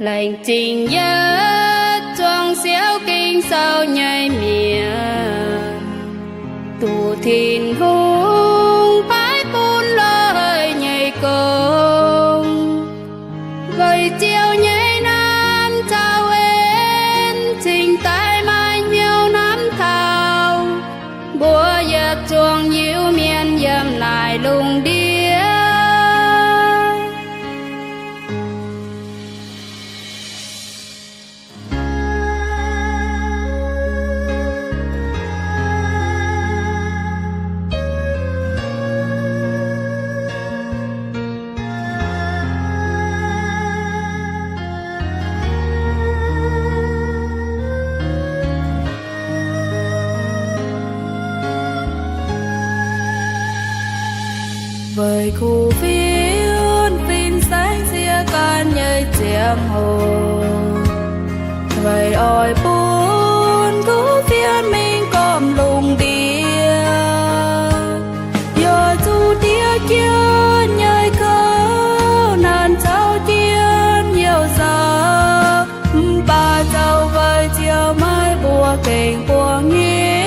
Laengz zingh yietc zuangx siou Ging-Sou nyei mienh, duqv Tin-Hungh paaiv bun loih nyei gong. Weic Ziouv nyei naamh caux en cingx daaih maaih hnyouv hnamv taux mbuo yietc zuangx Iu-Mienh yiem naaiv lungh ndiev. Weic kuv fienx fin-saeng ziex ganh nyei ziangh hoc, weic oix bun kuv fienx mingh gormx lungh ndiev, yaac zuqc diev jienv nyei kouv nanc caux jienv youh nzauh. Mv baac zoux weic Ziouv maiv mbuox gengh buangh nyei.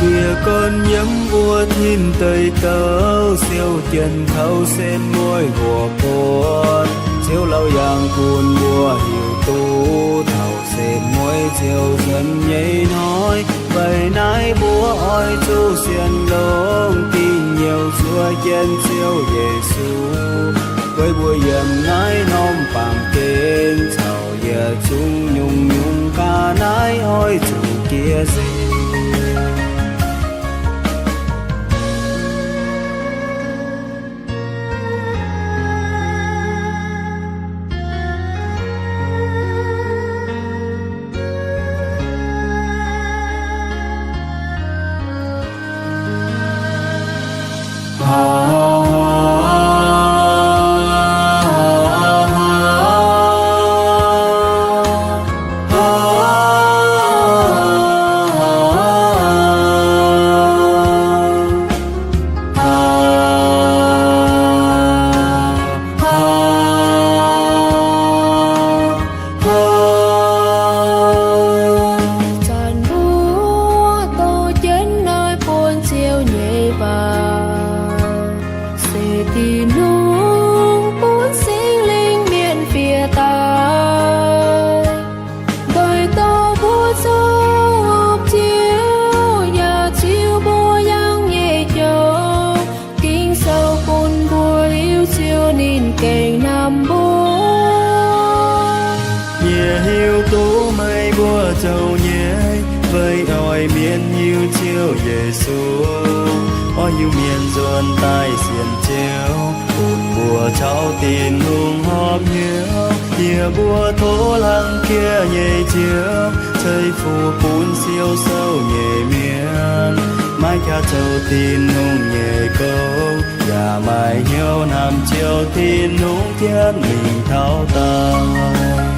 Yie gorngv yiem wuov tin deic douc siou jienv taux sen mueiz nqox buonc, Ziouv Laauc Yaangh Gunv mbuo hiuv duqv taux sen mueiz Ziouv nzuonx nyei hnoi. Weic naaiv mbuo oix zuqc sienx longx dingc youh zuov jienv Ziouv Yesu. Weic mbuo yiem naaiv norm baamh gen caux yietc zungv nyungc-nyungc ga'naaiv oix zuqc jiex seix. Zanc mbuo doqc jienv naaiv buonv-ziouv nyei waac, se Tin-Hungh bun Singx Lingh mienh fiev daaih, doix dorh mbuo zoux hopv Ziouv, yaac ziux mbuo yangh nyei joux. Ging-Sou bun mbuo hiuv Ziouv ninh gengh hnamv mbuo. Yie hiuv duqv meih mbuo zoux nyei, weic oix mienh hiuv Ziouv Yesu, oix Iu-Mienh nzuonx daaih sienx Ziouv, bun mbuo caux Tin-Hungh horpc hnyouv. Yie mbuo tov hlang jiex nyei Ziouv ceix fuqv bun siou sou nyei mienh, maiv qaqv zoux Tin-Hungh nyei gong, yaac maaih hnyouv hnamv Ziouv Tin-Hungh jienv mingh taux daauh.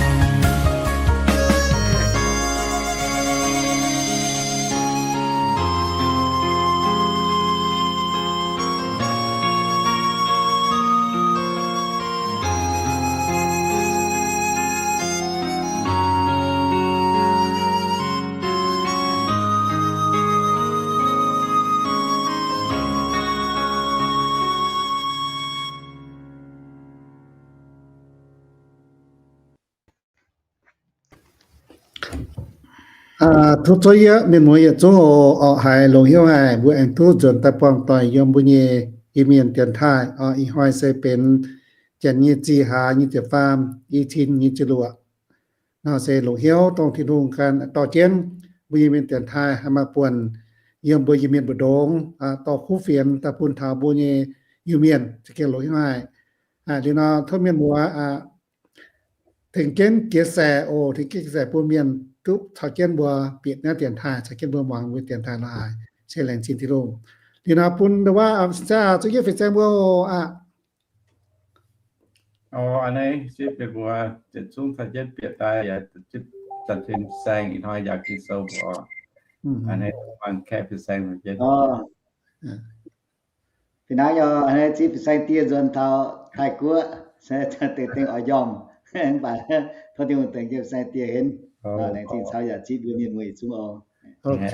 Tov zuov yie mienh muoz yietc zungv oc, haiz longx hnyouv haic, mbuo aengx duqv nzuonx daaih buangh doic yiem mbuo nyei Iu-Mienh dienx taaih oc. Ih hnoi se benx janx nyei zih hlaax nyei ziepc faam, i cin nyei ziepc luoqc. Nor se longx hnyouv dongh Tin-Hungh ganh dorh jienv mbuo Iu-Mienh dienx taaih haih maaih buonc yiem mbuo Iu-Mienh mbu'ndongx dorh kuv fienx daaih bun taux mbuo nyei Iu-Mienh, za'gengh longx hnyouv haic. Liuz nor tov mienh muoz tengx jienv chia sẻ oc, tengx jienv chia sẻ bun mienh duqv caux jienv mbuo bieqc naaiv dienx taaih, caux jienv mbuo muangx mbuo dienx taaih lorz haic, se laengz zingh Tin-Hungh. Liuz nor bun ndau-waav zungv yie fih saeng mbuo oc. Aa, hnangv naaiv se bieqc mbuo yietc zungv caux jienv bieqc daaih yaac za'gengh saeng ih hnoi yaac Ging-Sou mbuo. Hnangv naaiv muangx kaeqv fih saeng mbuo jienv. Fih naaiv yaac hnangv naaiv zipv fih saeng dieh nzuonx taux Taiv-Guoqv. se deix dengh oix njormh, mv baac tov Tin-Hungh tengx jienv saeng dieh henv. Laengz zingh caux yaac zipv mbuo mienh muoz yietc zungv oc. Ok,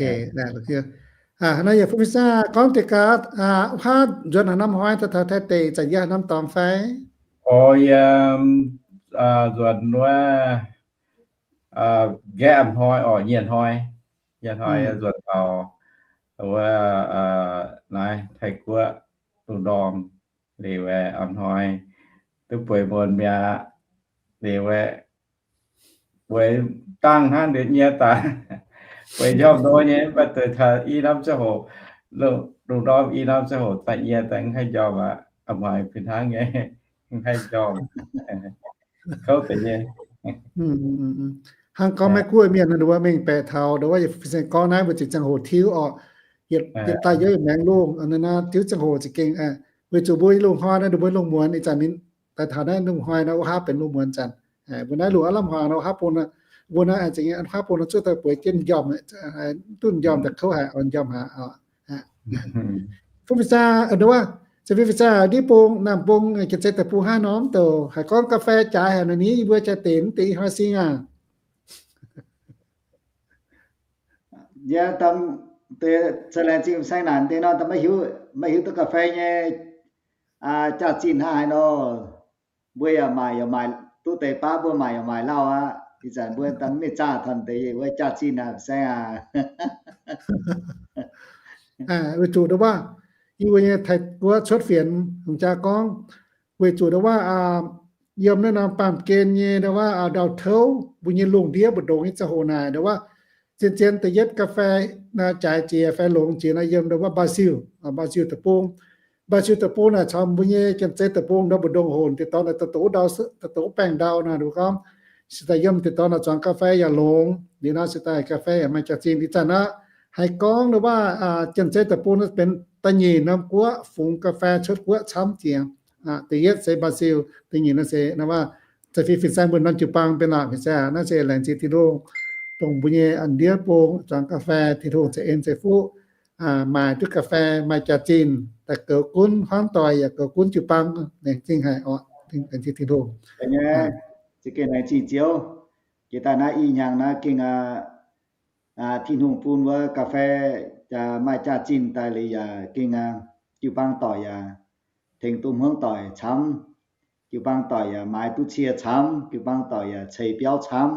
naaiv yaac Fu-Fin-Saah gorngv deix gaax, wuov haav nzuonx haaix norm hnoi, taux Taiv deic zanc yie haaix norm dorngx fai? O, yie nzuonx wuov, nqaeqv a'hnoi oc, nyienh hnoi, nyienh hnoi nzuonx taux wuov naaiv Taiv-Guoqv lungh ndorm liuz, a'hnoi duqv bueix muonz mi'aqv. Liuz, bueix dangh hnangv ndiev nyie daaih, bueix njormh ndo nyei, mv baac duqv taux i norm ziangh hoc, lungh ndorm i norm ziangh hoc daaih nyie daaih mv haih njormh aqv. A'hnoi fih hnangv nyei, mv haih njormh. Kouv deix nyei. Hnangv gorngv Meiv Guoqv mienh nduov mengh baeqc taux nduov, yie se gorngv naaiv mbuo ziouc ziangh hoc tiuv oc, yietc daaih yiem maengx lungh naaiv, tiuv ziangh hoc za'gengh, weic zuqc mbuo lungh hnoi naaiv nduov mbuo lungh muonz ih zanc ninh daaih taux naaiv lungh hnoi nor, wuov haav benx lungh muonz zanc. Mbuo naaiv lungh aav lamh hmuangx nor, wuov haav bung, mbuo naaiv za'gengh wuov haav bung nor zuov daaih bueix jienv njormh, duqv njormh daaih kouv haic, oix njormh haic oc. Fu-Fin-Saah nduov, se Fu-Fin-Saah ndiev bung, naamh bung, Janx-Zei deic-bung hnangv nor, mv douc haiz gorngv ga'fei jaaix haic nor, ni yie mbuo jaaix deix mv deix ih hnoi sing aac. Yie daaih, deix laengz zingh saeng naanc deix nor, daaih maiv hiuv, maiv hiuv duqv ga'fei nyei jaax-zinh hnangv haaix nor. Mbuo yaac maaic, yaac maaic duqv deix baav, mbuo maaic yaac maaic lauh aqv. Ih zanc mbuo daaih mv mingh zaah taux deix wuov jaax-zinh aac, saeng aac. Weic zuqc nduov waac, yie mbuo nyei Taiv-Guoqv cuotv fienx hungh jaa gorngv, weic zuqc nduov waac, yiem naaiv norm baamh gen nyei nduov waac, ndau-touv mbuo nyei lungh ndiev mbu'ndongx nyei ziangh hoc naaic nduov waac, zien-zien da'yietv ga'fei jaaix jiex fai longx jiex naaiv yiem nduov waac Baa^siuv, Baa^siuv deic-bung. Baa^siuv deic-bung naaic caux mbuo nyei Janx-Zei deic-bung nduov mbu'ndongx hoc deix dorngx naaic, da'douv ndau, da'douv baengh ndau naaic nduov gorngv, se daaih yiem deix dorngx naaic zuangx ga'fei yaac longx, liuz nor se daaih ga'fei yaac maaih jaax-zinh. Ih zanc aqv, haiz gorngv nduov waac Janx-Zei deic-bung benx da'nyeic norm guoqv fungx ga'fei cuotv guoqv camv jiex. Da'yietv se Baa^siuv, da'nyeic naaiv se nduov waac, za'gengh fin-saeng mbuo norm jiu-baang benx laatc fin-saeng, naaiv se laengz zingh Tin-Hungh, dongh mbuo nyei ndiev bung zuangx ga'fei, Tin-Hungh ceix en ceix fuqv, maaic duqv ga'fei, maaih jaax-zinh, daaih goux gunv hmuangv doic yaac goux gunv jiu-baang, laengz zingh haic oc, laengz zingh Tin-Hungh. Za'gengh laengz zingh Ziouv, jiex daaih naaiv i hnyangx naaiv gengh Tin-Hungh bun wuov ga'fei maaih jaax-zinh daaih liuz yaac gengh jiu-baang doic yaac tengx duqv hmuangv doic camv, jiu-baang doic yaac maaiz duqv cie camv, jiu-baang doic yaac ceix biauv camv,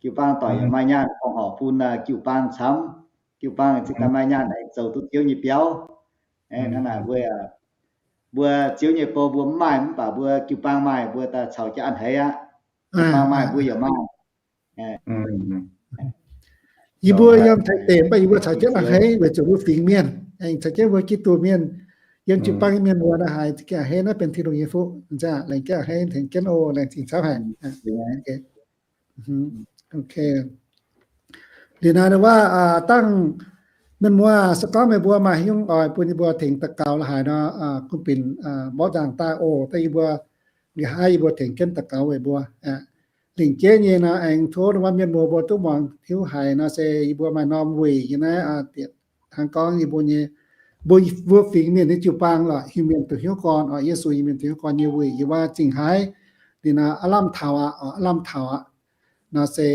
jiu-baang doic yaac maaih nyaanh gorngv horc bun jiu-baang camv, jiu-baang zinh daaih maaih nyaanh aengx zoux duqv Ziouv nyei biauv. Hnangv naaic mbuo, mbuo Ziouv nyei bou mbuo mv maaih, mv baac mbuo jiu-baang maaih, mbuo daaih caux jienv a'hneiv aqv. Jiu-baang maaih mbuo yaac maaih. Yie mbuo yiem Taiv deic, mv baac yie mbuo caux jienv a'hneiv weic zuqc mbuo fingx mienh, aengx caux jienv mbuo Giduc mienh, yiem jiu-baang nyei mienh muoz naaiv haiz a'hneiv naaiv benx Tin-Hungh nyei fuqv. Laengz jienv a'hneiv tengx jienv oc, laengz zingh camv haic. Liuz naaiv wuov, dangh mienh muoz se gorngv meih mbuo maaih haaix nyungc oix bun yie mbuo tengx daux gaux la'haaix nor, gunv binc mborqv nzangc daaih oc. Daaih yie mbuo nqa'haav yie mbuo tengx jienv daux gaux weic mbuo. Lingc jeiv nyei nor, aengx tov wuov mienh muoz mbuo duqv muangx hiuv haic nor se yie mbuo maaih norm weic nyei naaiv, hnangv gorngv yie mbuo nyei, mbuo, mbuo fingx mienh nyei jiu-baang lorqc, Iu-Mienh duqv hnyouv gorn oc, Yesu Iu-Mienh duqv hnyouv gorn nyei weic yie mbuo zingh haic. Liuz nor aav lamh taux aqv, aav lamh taux aqv. Nor se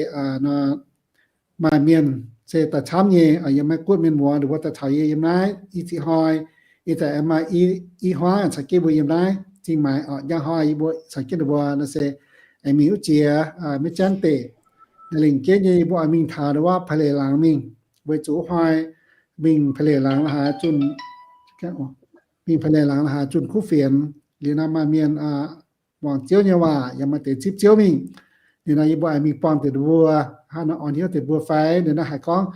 maaih mienh se daaih camv nyei, yiem Meiv Guoqv mienh muoz nduov daaih caux yie yiem naaiv i ziex hnoi. Ih zanc maaih i hmuangv caux jienv mbuo yiem naaiv zingh maaiz oc. Njang hnoi yie mbuo caux jienv ninh mbuo nor se aengx mingh wuov jiex Meiv Janv deic. Lingc jeiv nyei yie mbuo oix mingh taux nduov Pa'leic Laangz mingh, weic zuqc wuov hnoi mingh Pa'leic Laangz la'haaix zunh, mingh Pa'leic Laangz la'haaix zunh kuv fienx. Liuz nor maaih mienh muangx Ziouv nyei waac yaac maaih deix zipv Ziouv mingh. Liuz nor yie mbuo aengx mingh buangh deix mbuo, hnangv nor orn hnyouv deix mbuo fai. Liuz nor haiz gorngv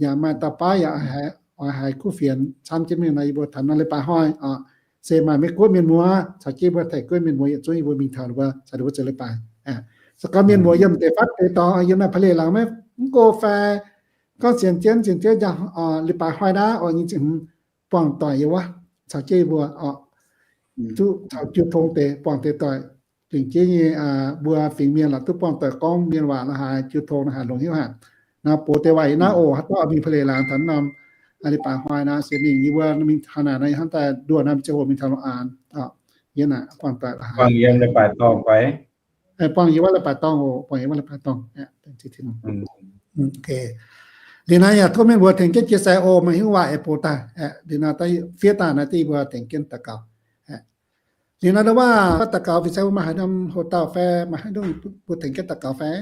yaac maaih dauh baav yaac oix haiz kuv fienx camv jienv mingh nor, yie mbuo taux nor leiz-baaix hnoi oc, se maaih Meiv Guoqv mienh muoz caux jienv mbuo Taiv Guoqv mienh muoz yietc zungv yie mbuo mingh taux ninh mbuo caux ninh mbuo zoux leiz-baaix. Se gorngv mienh muoz yiem deix fatv deix dorngx, yiem naaiv Pa'leic Laangz maiv, mv go fai gorngv sienx jienv, sienx jienv njang, leiz-baaix hnoi naaiv oix nyei zingh hmz buangh doic yiem wuov caux jienv yie mbuo oc, duqv caux jiu tong deix buangh deix doic. Lingc jeiv nyei mbuo fingx mienh lorqc duqv buangh doic gorngv mienh waac la'haaix, jiu tong la'haaix longc hnyouv haic. Nor box deix waac yiem naaiv oc. Haaix dauh mingh Pa'leic Laangz taux norm leiz-baaix hnoi nor se mingh, yie mbuo mingh taux naaic nor hnamv daaih nduoh norm ziangh hoc mingh taux Longx Aanx oc. yie naaic, buangh yiem leiz-baaix dorngh fai? Buangh yiem wuov leiz-baaix dorngh oc, buangh yiem wuov leiz-baaix dorngh. Liuz naaiv yaac tov mienh mbuo tengx jienv jiex sai oc, maaih hnyouv waac aengx bouc daaih. Liuz naaiv daaih fiev daaih naaiv deix mbuo tengx jienv daux gaux. Liuz naaiv ndau waac daux gaux fih sai mbuo maaih haaix norm hoc dauh fai maaih haaix nyungc mbuo tengx jienv daux gaux fai?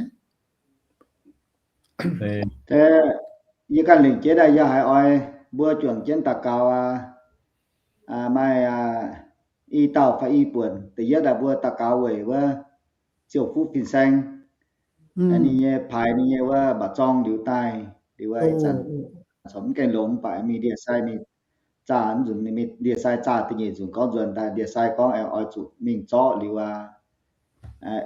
Yie ganh lengc jeiv daaih yie haiz oix mbuo juangc jienv daux gaux aqv. Maaih i dauh fai i buonc da'yietv daaih mbuo daux gaux weic wuov Ziouv Fuqv Fin-Saeng. Ninh nyei paaix ninh nyei wuov mba'zorng liuz daaih, liuz wuov ih zanc corc mv gaengh longx, mv baac mingh ndie-sai mingh zaah nzunc, ndie-sai zaah da'nyeic nzunc gorngv nzuonx daaih, ndie-sai gorngv aengx oix zuqc mingh zorqv liuz aqv.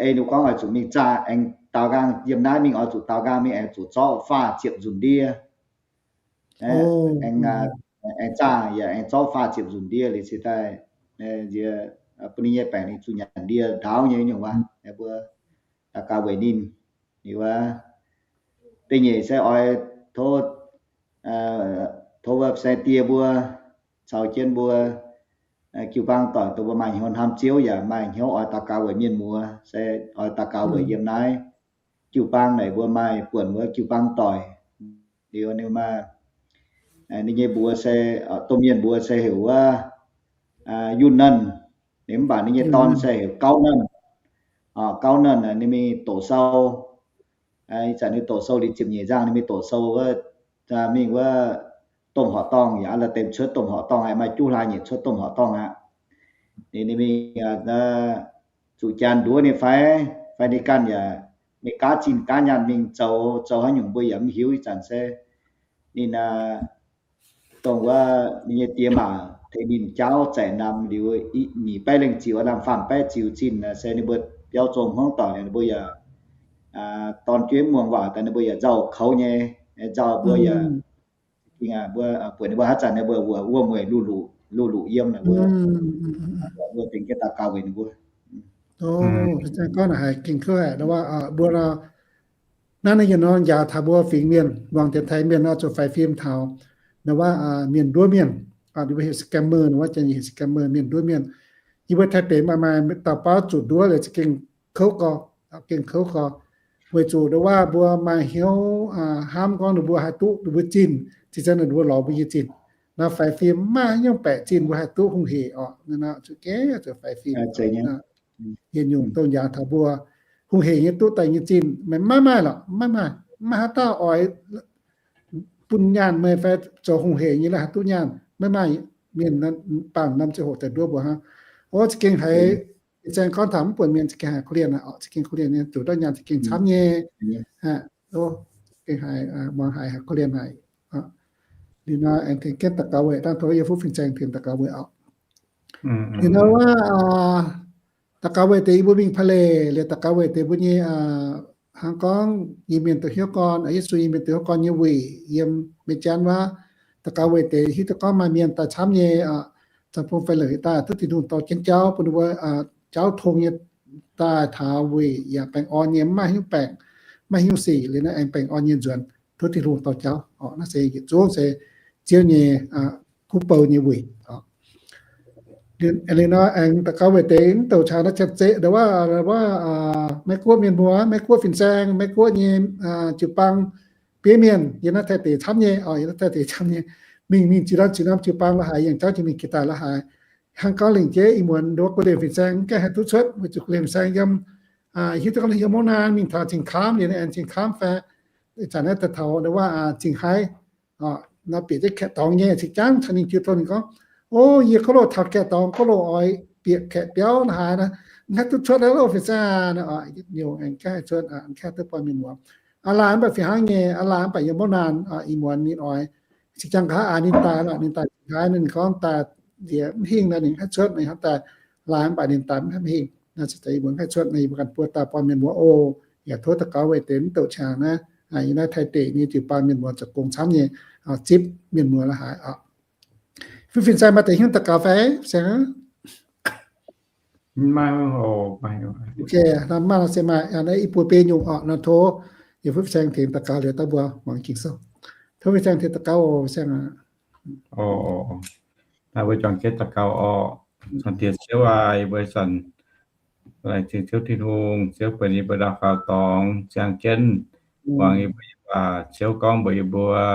Ei ninh gorngv oix zuqc mingh zaah, aengx daaux nqaang yiem naaiv mingh, oix zuqc daaux nqaang mingh aengx zuqc zorqv faah ziepc nzunc ndie. Aengx, aengx zaah yaac aengx zorqv faah ziepc nzunc ndie liuz cingx daaih, nziex, bun ninh nyei baengc ninh zuqc nyanc ndie ndaauv nyei nyungc wuov, mbuo daux gaux weic ninh. Liuz wuov, da'nyeic se oix tov, tov wuov se die mbuo caux jienv mbuo jiu-baang doic dongh mbuo maaih hnyouv hnamv Ziouv yaac maaih hnyouv oix daux gaux weic mienh muoz, se oix daux gaux weic yiem naaiv jiu-baang naaic mbuo maaih buonc wuov jiu-baang doic. Liuz ninh maaih, ninh nyei mbuox se, domh mienh mbuox se heuc wuov Yunh Nanv. Ninh mv baac ninh nyei dorn se heuc Gauv Nanv. Gauv Nanv ninh mingh doqc sou. Ih zanc ninh doqc sou liuz ziepc nyeic nzangh, ninh mingh doqc sou wuov, mingh wuov domh horqc dorngh, yaac a'la'demh cuotv domh horqc dorngh aqv, maaih juqv hlaax nyeic cuotv domh horqc dorngh aqv. Ninh, ninh mingh zuqc janx nduov ninh fai, fai ninh ganh yaac mingh gaav zinh gaav nyaanh mingh zoux, zoux haaix nyungc mbuo yaac mv hiuv. Ih zanc se ninh dongh wuov ninh nyei die maac tengx ninh jaauv zaeqc namx liuz, nyic baeqv lengh ziux, lamh faam baeqv ziux zinh se ninh mbuo biauv zong hmuangv doic, ninh mbuo yaac dorn jueiv muangx waac daaih ninh mbuo yaac nzauh kouv nyei, nzauh mbuo yaac, mbuo buatc ninh mbuo haaix zanc ninh mbuo wuom-mueic luv-luqc, luv-luqc yiem, mbuo, mbuo tengx jienv daux gaux weic ninh mbuo. Gorngv naaic haiz gengh kouv haic, mbuo naaiv, naaiv yietc norm njaaux taux mbuo fingx mienh, muangx dienx taaih mienh oix zuqc faix fim taux, naaiv wuov mienh nduov mienh, ninh mbuo heuc scammer, naaiv wuov janx heuc scammer, mienh nduov mienh. Yie mbuo Taiv deic maaih, maaih dauh baav zuqc nduov liuz za'gengh kouv gorx, gengh kouv gorx. Weic zuqc naaiv wuov mbuo maaih hnyouv hnamv gorngv ninh mbuo haih duqv ninh mbuo zinh, zinh se ninh mbuo lorz mbuo nyei zinh. Naaiv faix fim maiv maaih haaix nyungc baeqc zinh mbuo haih duqv hungh hec orqc. Naaiv zuqc geh zuqc faix fim. Yietc nyungc dongh njaaux taux mbuo hungh hec nyei duqv daaih nyei zinh, meih maiv maaih lorqc, maiv maaih, maiv maaih haaix dauh oix bun nyaanh meih fai zoux hungh hec nyei la'haih duqv nyaanh, maiv maaih. Mienh baamh norm ziangh hoc daaih nduov mbuo hnangv. Ov, za'gengh haiz fin-saeng gorngv taux mv buonc mienh za'gengh haiz korv-lienh aqv, za'gengh korv-lienh nyei, zuqc dauh nyaanh za'gengh camv nyei. Gengh haiz, muangx haiz haiz korv-lienh haic. Liuz nor aengx tengx jienv daux gaux weic, dangh tov yie fuqv fin-saeng tengx daux gaux weic orqc. Liuz nor wuov, daux gaux weic deix yie mbuo mingh pa'leic, liuz daux gaux weic deix mbuo nyei, hnangv gorngv Iu-Mienh doqc hnyouv gorn, Yesu Iu-Mienh doqc hnyouv gorn nyei weic yiem Meiv Janv wuov, daux gaux weic deix hiuv duqv gorngv maaih mienh daaih camv nyei, zangc bung fai lengc daaih duqv Tin-Hungh dorh jienv jauv bun ninh mbuo, jauv tong nyei daaih taux weic yaac baengh orn nyei, mv maaih haaix nyungc baengc, mv maaih haaix nyungc sic liuz naaiv aengx baengh orn nyei nzuonx, tov Tin-Hungh dorh jauv orqc. Naaiv se yietc zungv se Ziouv nyei kuv bou nyei weic orqc. Liuz nor aengx daux gaux weic deix mv douc qangx naaiv ziangh zeqc ndau wuov, Meiv Guoqv mienh muoz, Meiv Guoqv fin-saeng, Meiv Guoqv nyei jiu-baang, bieiv mienh yiem naaiv Taiv deic camv nyei orqc, yiem naaiv Taiv deic camv nyei. Mingh, mingh ziux norm, ziux norm jiu-baang la'haiz, yangh jauv jiex mingh jiex daaih la'haiz. Hnangv gorngv lengc jeiv ih muonz nduov Guoqv Liemh fin-saeng mv gaengh haih duqv cuotv, weic zuqc Guoqv Liemh fin-saeng yiem, hiuv duqv gorngv yiem mouv naaiv mingh taux Zingh Kaamv liuz naaiv aengx Zingh Kaamv fai, ih zanc naaiv daaih taux ndau wuov Zingh Haaix. Nor bieqc jienv kaeqv dorngx nyei, cingx jangv caux ninh jiu tong ninh gorngv, O, yie kov loh taux kaeqv dorngx, kov loh oix bieqc kaeqv biauv la'haiz naaiv, mv haih duqv cuotv loh fin-saeng. Ninh aengx gaengh haih cuotv, mv gaengh haih duqv buangh mienh muoz. Aa laanh mv baac fih hnangv nyei, aa laanh mv baac yiem mouv naanh, ih muonz ninh oix cingx jangv nqa'haav aax ninh daaih lorqc, ninh daaih Zingh Haaix ninh gorngv daaih nziex mv hingh nor ninh haih cuotv, ninh hnamv daaih laanh mv baac ninh daaih mv hingh. Naaiv se deix ih muonz haih cuotv, yie mbuo ganh buo dauh buangh mienh muoz oc. Yaac tov daux gaux weic deix mv douc qangx naaiv, yiem naaiv Taiv deic nyei jiu-baang mienh muoz zoux gong camv nyei, zipv mienh muoz la'haiz oc. Fuqv fin-saeng maaih deix hnyouv daux gaux fai? Fin-saeng, maaih, maaih se maaih, naaiv i buo biei nyungc orqc, nor tov yie fuqv fin-saeng tengx daux gaux liuz daaih mbuo muangx Ging-Sou. Tov fin-saeng tengx daux gaux oc, fin-saeng aac. Naaiv mbuo juangc jienv daux gaux oc. Cang diex Ziouv aac, yie mbuo zanc laengz zingh Ziouv Tin-Hungh. Ziouv benx yie mbuo ndau faaux dorngx, ziangh jienv muangx yie mbuo nyei waac. Ziouv gorngv mbuox yie mbuo,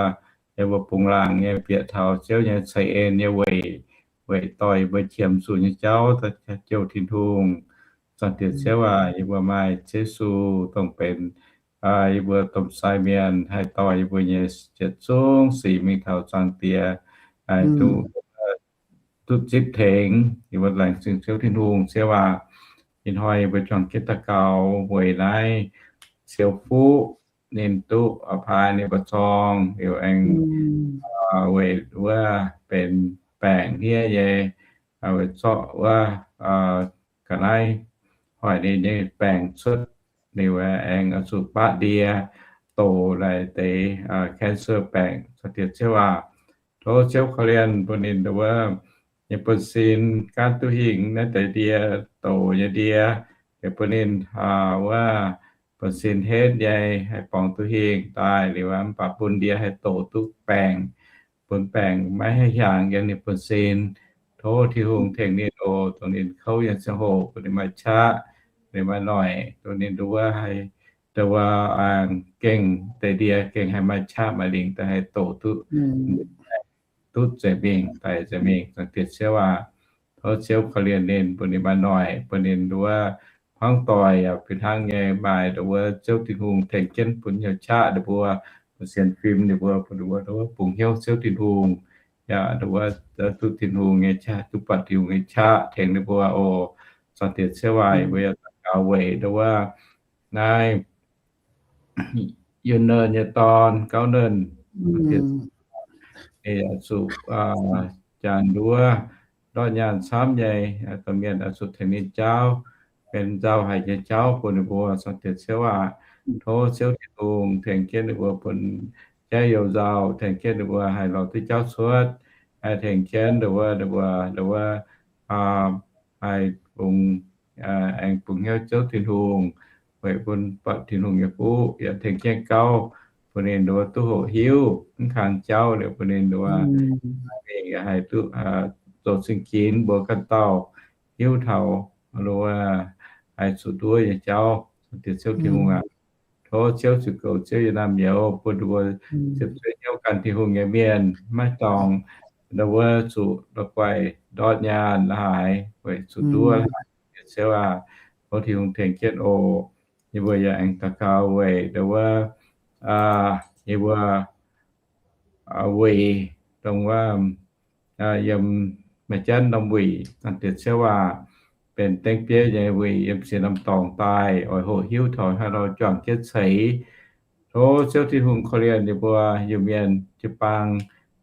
yie mbuo bungx laangc nyei bieqc taux Ziouv nyei ceix en nyei weic, weic dorh yie mbuo qiemx zuqc nyei jauv, jouh Tin-Hungh. Cang diex Ziouv aac, yie mbuo maaih Yesu dongh benx yie mbuo domh sai mienh haih dorh yie mbuo nyei yietc zungv sic mingh taux Zaangc Diex, haih duqv duqv zipv tengx. Yie mbuo laengz zingh Ziouv Tin-Hungh. Ziouv aac, ih hnoi yie mbuo juangc jienv daux gaux weic naaiv siou fuqv ninh duqv paaix ninh mbuo zorng liuz aengx weic wuov benx baengc hniev nyei, weic zorqv wuov ga'naaiv hoic ninh nyei baengc cuotv, liuz aengx oix zuqc baqv ndie doqc naaic deix cancer baengc. Cang diex Ziouv aac, tov Ziouv korv-lienh bun ninh wuov nyei buonv-sin gaanv duqv hingh naaiv deix ndie, doqc nyei ndie, liuz bun ninh wuov buonv-sin henv nyei haih borngz duqv hingh daaih, liuz mv baac bun ndie haih doqc duqv baengc, bun baengc maiv haih hiaangx yiem ninh buonv-sin. Tov Tin-Hungh tengx ninh oc, dongh ninh kouv nyei ziangh hoc bun ninh maaih qaqv, ninh maaih noic, dongh ninh nduov haih, nduov gengh deix ndie gengh haih maaih qaqv maaih lingc daaih haih doqc duqv, duqv nzengc mingh, daic nzengc mingh. Cang diex Ziouv aac, tov Ziouv korv-lienh ninh, bun ninh maaih noic, bun ninh nduov hmuangv doic yaac fih hnangv nyei maaih nduov Ziouv Tin-Hungh tengx jienv bun hnyouv qaqv ninh mbuo, bun sienx fim ninh mbuo, bun ninh mbuo nduov bungx hnyouv Ziouv Tin-Hungh, yaac nduov duqv Tin-Hungh nyei qaqv, duqv buatc Tin-Hungh nyei qaqv tengx ninh mbuo oc. Cang diex Ziouv aac, mbuo yaac daux gaux weic nduov naaiv Yunh Nernh nyei dorn, Gauv Nernh, ninh yaac zuqc jangx nduov ndortv nyaanh camv nyei, domh mienh oix zuqc tengx ninh jaauv, benx nzauh haic nyei jauv bun ninh mbuo. Cang diex Ziouv aac, tov Ziouv Tin-Hungh tengx jienv ninh mbuo bun jaiv youh nzauh, tengx jienv ninh mbuo haih lorz duqv jauv cuotv, haih tengx jienv nduov, nduov, nduov haih bungx, aengx bungx hnyouv Ziouv Tin-Hungh, weic bun buatc Tin-Hungh nyei fuqv, yaac tengx jienv gauv bun ninh nduov duqv hoqc hiuv, mv kang jauv liuz bun ninh nduov mingh yaac haih duqv zoux cing-ginx mbuo ganh dauh hiuv taux nduov haih zuqc nduov nyei jauv. Cang diex Ziouv Tin-Hungh aac, tov Ziouv ziouc goux Ziouv nyei naamh nyouz bun nduov ziepc zuoqv hnyouv gan Tin-Hungh nyei mienh maiv dorngc nduov zuqc la'guaih ndortv nyaanh la'haaix weic zuqc nduov la'haaix. Ziouv aac, tov Tin-Hungh tengx jienv oc. Yie mbuo yaac aengx daux gaux weic nduov, yie mbuo wuic, dongh wuov yiem maaih janv norm wuic, Cang diex Ziouv aac, benx dengv bieiv nyei wuic yiem ziex norm dorngx daaih, oix hoqc hiuv taux haaix nor juangc jienv ceix. Tov Ziouv Tin-Hungh korv-lienh yie mbuo Iu-Mienh jiu-baang.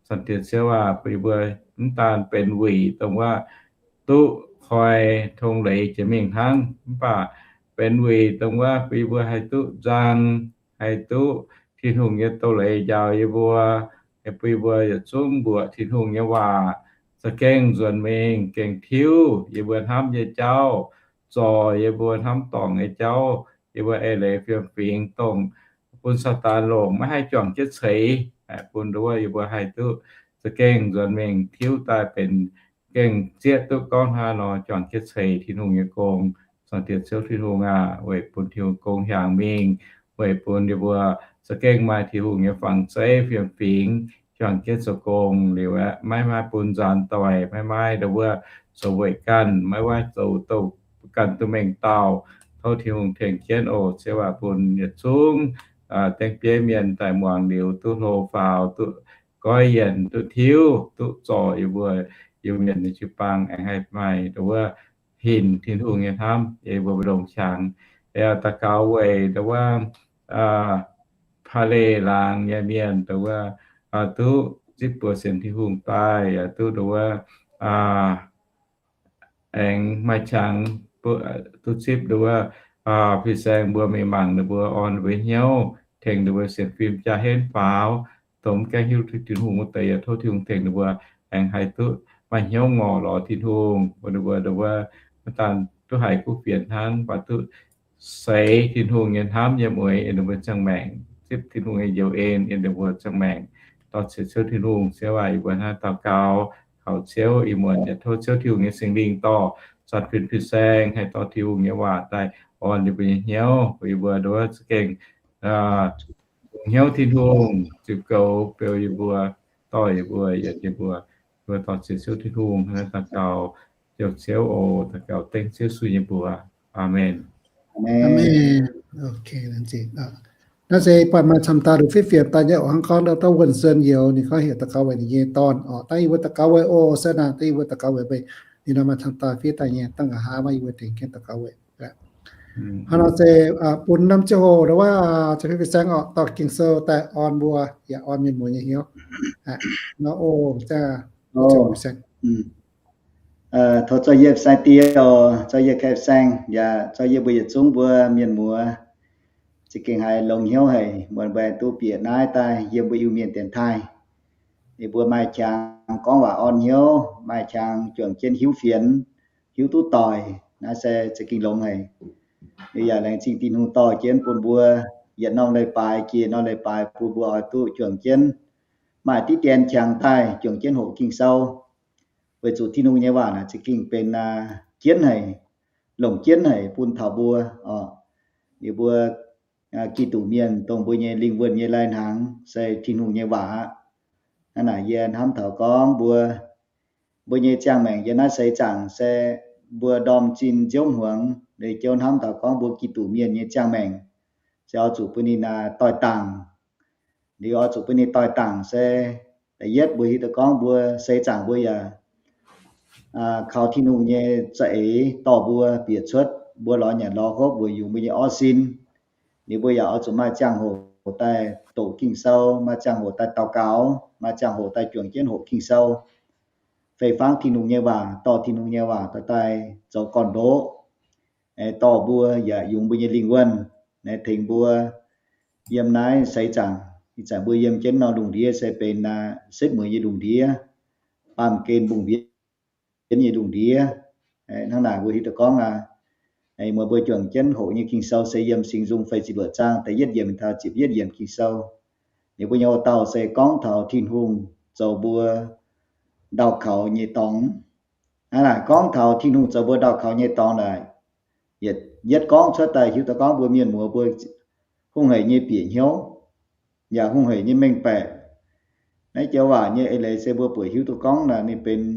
Cang diex Ziouv aac, bun yie mbuo mv daan benx wuic dongh wuov duqv koi tong leiz jiex mingh hnangv, mv baac benx wuic dongh wuov bun yie mbuo haih duqv nzang, haih duqv Tin-Hungh nyei doz-leiz njaaux yie mbuo, bun yie mbuo yietc zungv mbuoqc Tin-Hungh nyei waac za'gengh nzuonx mingh, gengh tiuv yie mbuo hnamv nyei jauv, zorc yie mbuo hnamv dorngc nyei jauv, yie mbuo eix leiz fiem-fingx dongh bun Saadaan longc maiv haih juangc jienv ceix, bun nduov yie mbuo haih duqv za'gengh nzuonx mingh tiuv daaih benx gengh zieqv duqv gorngv hnangv nor juangc jienv ceix Tin-Hungh nyei gong. Cang diex Ziouv Tin-Hungh aac, weic bun Tin-Hungh gong hiaangx mingh, weic bun yie mbuo za'gengh maaih Tin-Hungh nyei fangx zeiv fiem-fingx juangc jienv zoux gong liuz aeqv, maiv maaih bun nzaanx doic, maiv maaih nduov zoux weic ganh, maiv maaih zoux douh ganh duqv mengh dauh. Tov Tin-Hungh tengx jienv oc. Ziouv aac, bun yietc zungv dengv bieiv mienh daaih muangx liuz duqv hlo faaux, duqv goiv yienc, duqv tiuv, duqv zorc yie mbuo Iu-Mienh nyei jiu-baang aengx haih maaih nduov hinc Tin-Hungh nyei hnamv, yie mbuo maiv longx qangx. Daux gaux weic nduov Paa^le laangz nyei mienh nduov duqv zipv buoz sienx Tin-Hungh daaih, yaac duqv nduov aengx maaih qangx duqv zipv nduov fin-saeng mbuo mingh mangc ninh mbuo, orn ninh mbuo hnyouv, tengx ninh mbuo sienx fim jaa henv faaux, dongh mv gaengh hiuv duqv Tin-Hungh wuov deix. Yaac tov Tin-Hungh tengx ninh mbuo aengx haih duqv maaih hnyouv ngorc lorz Tin-Hungh, bun ninh mbuo nduov maiv daan duqv haiz kuv fienx hnangv, mv baac duqv seix Tin-Hungh nyei hnamv yiem mueiz yiem ninh mbuo ziangh maengc, zipv Tin-Hungh nyei njoux en yiem ninh mbuo ziangh maengc. Dorh ceix Ziouv Tin-Hungh. Ziouv aac, yie mbuo hnangv daux gaux taux Ziouv. Ih muonz yaac tov Ziouv Tin-Hungh nyei Singx Lingh dorh zanc fin fin-saeng haih dorh Tin-Hungh nyei waac daaih orn yie mbuo nyei hnyouv, bun yie mbuo nduov za'gengh longc hnyouv Tin-Hungh ziux goux beu yie mbuo, dorh yie mbuo, yietc yie mbuo, yie mbuo dorh ziex Ziouv Tin-Hungh naaiv daux gaux. Ziouv, Ziouv oc, daux gaux dengv Ziouv Yesu nyei mbuox. Aamen. Naaiv se buatc maaih camv daaih lungh fiqv fienx daaih nyei oc. Hnangv gorngv dauh wuonh suon youz ninh gorngv heuc daux gaux weic ninh nyei dorn oc. Dangh yie mbuo daux gaux weic oc, se naaic dangh yie mbuo daux gaux weic meih. Ninh nor maaih camv daaih fiev daaih nyei, dangh nqa'haav maaih yie mbuo tengx jienv daux gaux weic. Hnangv nor se bun norm ziangh hoc ndau wuov, ziouc fin fin-saeng oc, dorh Ging-Sou daaih orn mbuo, yaac orn mienh muoz nyei hnyouv. Nor oc, ziouc fin-saeng. Tov zorqv yie fin-saeng die oc, zorqv yie kaeqv fin-saeng, yaac zorqv yie mbuo yietc zungv mbuo mienh muoz za'gengh haiz longx hnyouv haic, muonc mbuo duqv bieqc naaiv daaih yiem mbuo Iu-Mienh dienx taaih. Ninh mbuo maaih qangx gorngv waac orn hnyouv, maaih qangx juangc jienv hiuv fienx, hiuv duqv doic, naaiv se za'gengh longx haic. Liuz yaac laengz zingh Tin-Hungh dorh jienv bun mbuo yietc norm leiz-baaix jiex norm leiz-baaix bun mbuo oix duqv juangc jienv maaih diqv dien qangx daaih juangc jienv hoqc Ging-Sou. Weic zuqc Tin-Hungh nyei waac naaic za'gengh benx jienv haic, longc jienv haic bun taux mbuo oc. Ninh mbuo Giduc mienh dongh mbuo nyei lingh wuonh nyei lai-hnaangx se Tin-Hungh nyei waac aqv. Hnangv naaic yie hnamv taux gorngv mbuo, mbuo nyei ziangh maengc yiem naaiv seix zaangc se mbuo ndorm zinh nziouv hmuangx, liuz jiouv hnamv taux gorngv mbuo Giduc mienh nyei ziangh maengc se oix zuqc bun ninh doix dangc. Liuz oix zuqc bun ninh doix dangc se, da'yietv mbuo hiuv duqv gorngv mbuo seix zaangc mbuo yaac kaux Tin-Hungh nyei za'eix dorh mbuo bieqc cuotv, mbuo lorz nyanc lorz hopv weic yungz mbuo nyei orv sin. Liuz mbuo yaac oix zuqc maaih ziangh hoc daaih doqc Ging-Sou, maaih ziangh hoc daaih daux gaux, maaih ziangh hoc daaih juangc jienv hoqc Ging-Sou, fei fangv Tin-Hungh nyei waac, dorh Tin-Hungh nyei waac daaih daaih zoux gorn-ndoqv, dorh mbuo yaac yungz mbuo nyei lingh wuonh, tengx mbuo yiem naaiv seix zaangc. Ih zanc mbuo yiem jienv norm lungh ndiev se benx setv mueiz nyei lungh ndiev, baamh gen mbungh mbienv nyei lungh ndiev. Hnangv naaic mbuo hiuv duqv gorngv aqv, muonz mbuo juangc jienv hoqc nyei Ging-Sou se yiem Singx Nzung feix ziepc luoqc zaang da'yietv yiemc taux ziepc yietv yiemc Ging-Sou. Liuz mbuo nyei hoc-dauh se gorngv taux Tin-Hungh zoux mbuo ndau kaux nyei dorngx. Hnangv naaic gorngv taux Tin-Hungh zoux mbuo ndau kaux nyei dorngx naaic, yietv gorngv cuotv daaih hiuv duqv gorngv mbuo mienh muoz mbuo hungh hec nyei bieqc hnyouv, yaac hungh hec nyei mengh baeqc. Naaiv joux waac nyei eix leiz se mbuo buatc hiuv duqv gorngv naaic ninh benx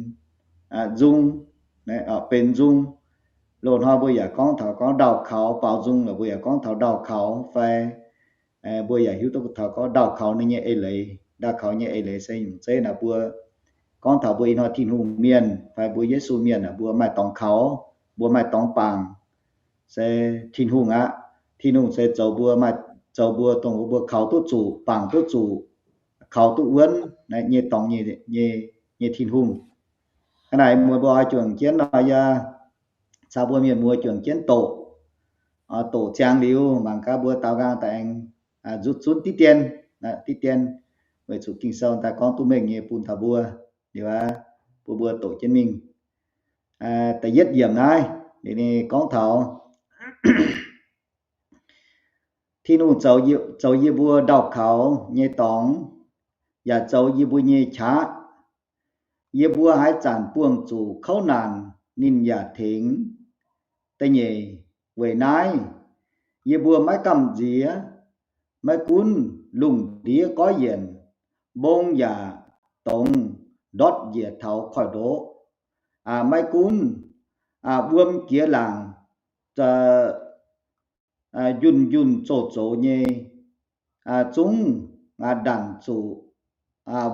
nzung, benx nzung. Loz-hnoi mbuo yaac gorngv taux gorngv ndau kaux, baaux nzung lorqc mbuo yaac gorngv taux ndau kaux fai mbuo yaac hiuv duqv taux gorngv ndau kaux ninh nyei eix leiz. Ndau kaux nyei eix leiz se nyungc zeiv naaic mbuo gorngv taux mbuo ih hnoi Tin-Hungh mienh fai mbuo Yesu mienh aeqv, mbuo maaih dorngx kaux, mbuo maaih dorngx bangc, se Tin-Hungh aqv. Tin-Hungh se zoux mbuo maaih, zoux mbuo dongh mbuo kaux duqv zuqc, bangc duqv zuqc, kaux duqv wuonv nyei dorngx nyei Tin-Hungh. Hnangv naaic muoz mbuo oix juangc jienv nor yaac caux mbuo mienh muoz juangc jienv doqc. Doqc ziangx liuz mangc gaax mbuo daaux nqaang daaih aengx nzutv zunv diqv dien, diqv dien, weic zuqc Ging-Sou daaih gorngv duqv mengh nyei bun taux mbuo. Liuz aqv, bun mbuo doqc jienv mingh. Da'yietv yiemc naaiv, ninh gorngv taux Tin-Hungh zoux yie mbuo ndau kaux nyei dorngx, yaac zoux yie mbuo nyei qaqv. Yie mbuo haaix zanc buangh zuqc kouv naanc, ninh yaac tengx. Da'nyeic, weic naaiv, yie mbuo maiv gamh nziex, maiv gunv lungh ndiev goiv yienc, mbong yaac dongz ndortv njiec taux koiv-ndoqv. Maiv gunv wuom jiex laangc, njunh njunh zoh zoux nyei, zungv ndanc zuqc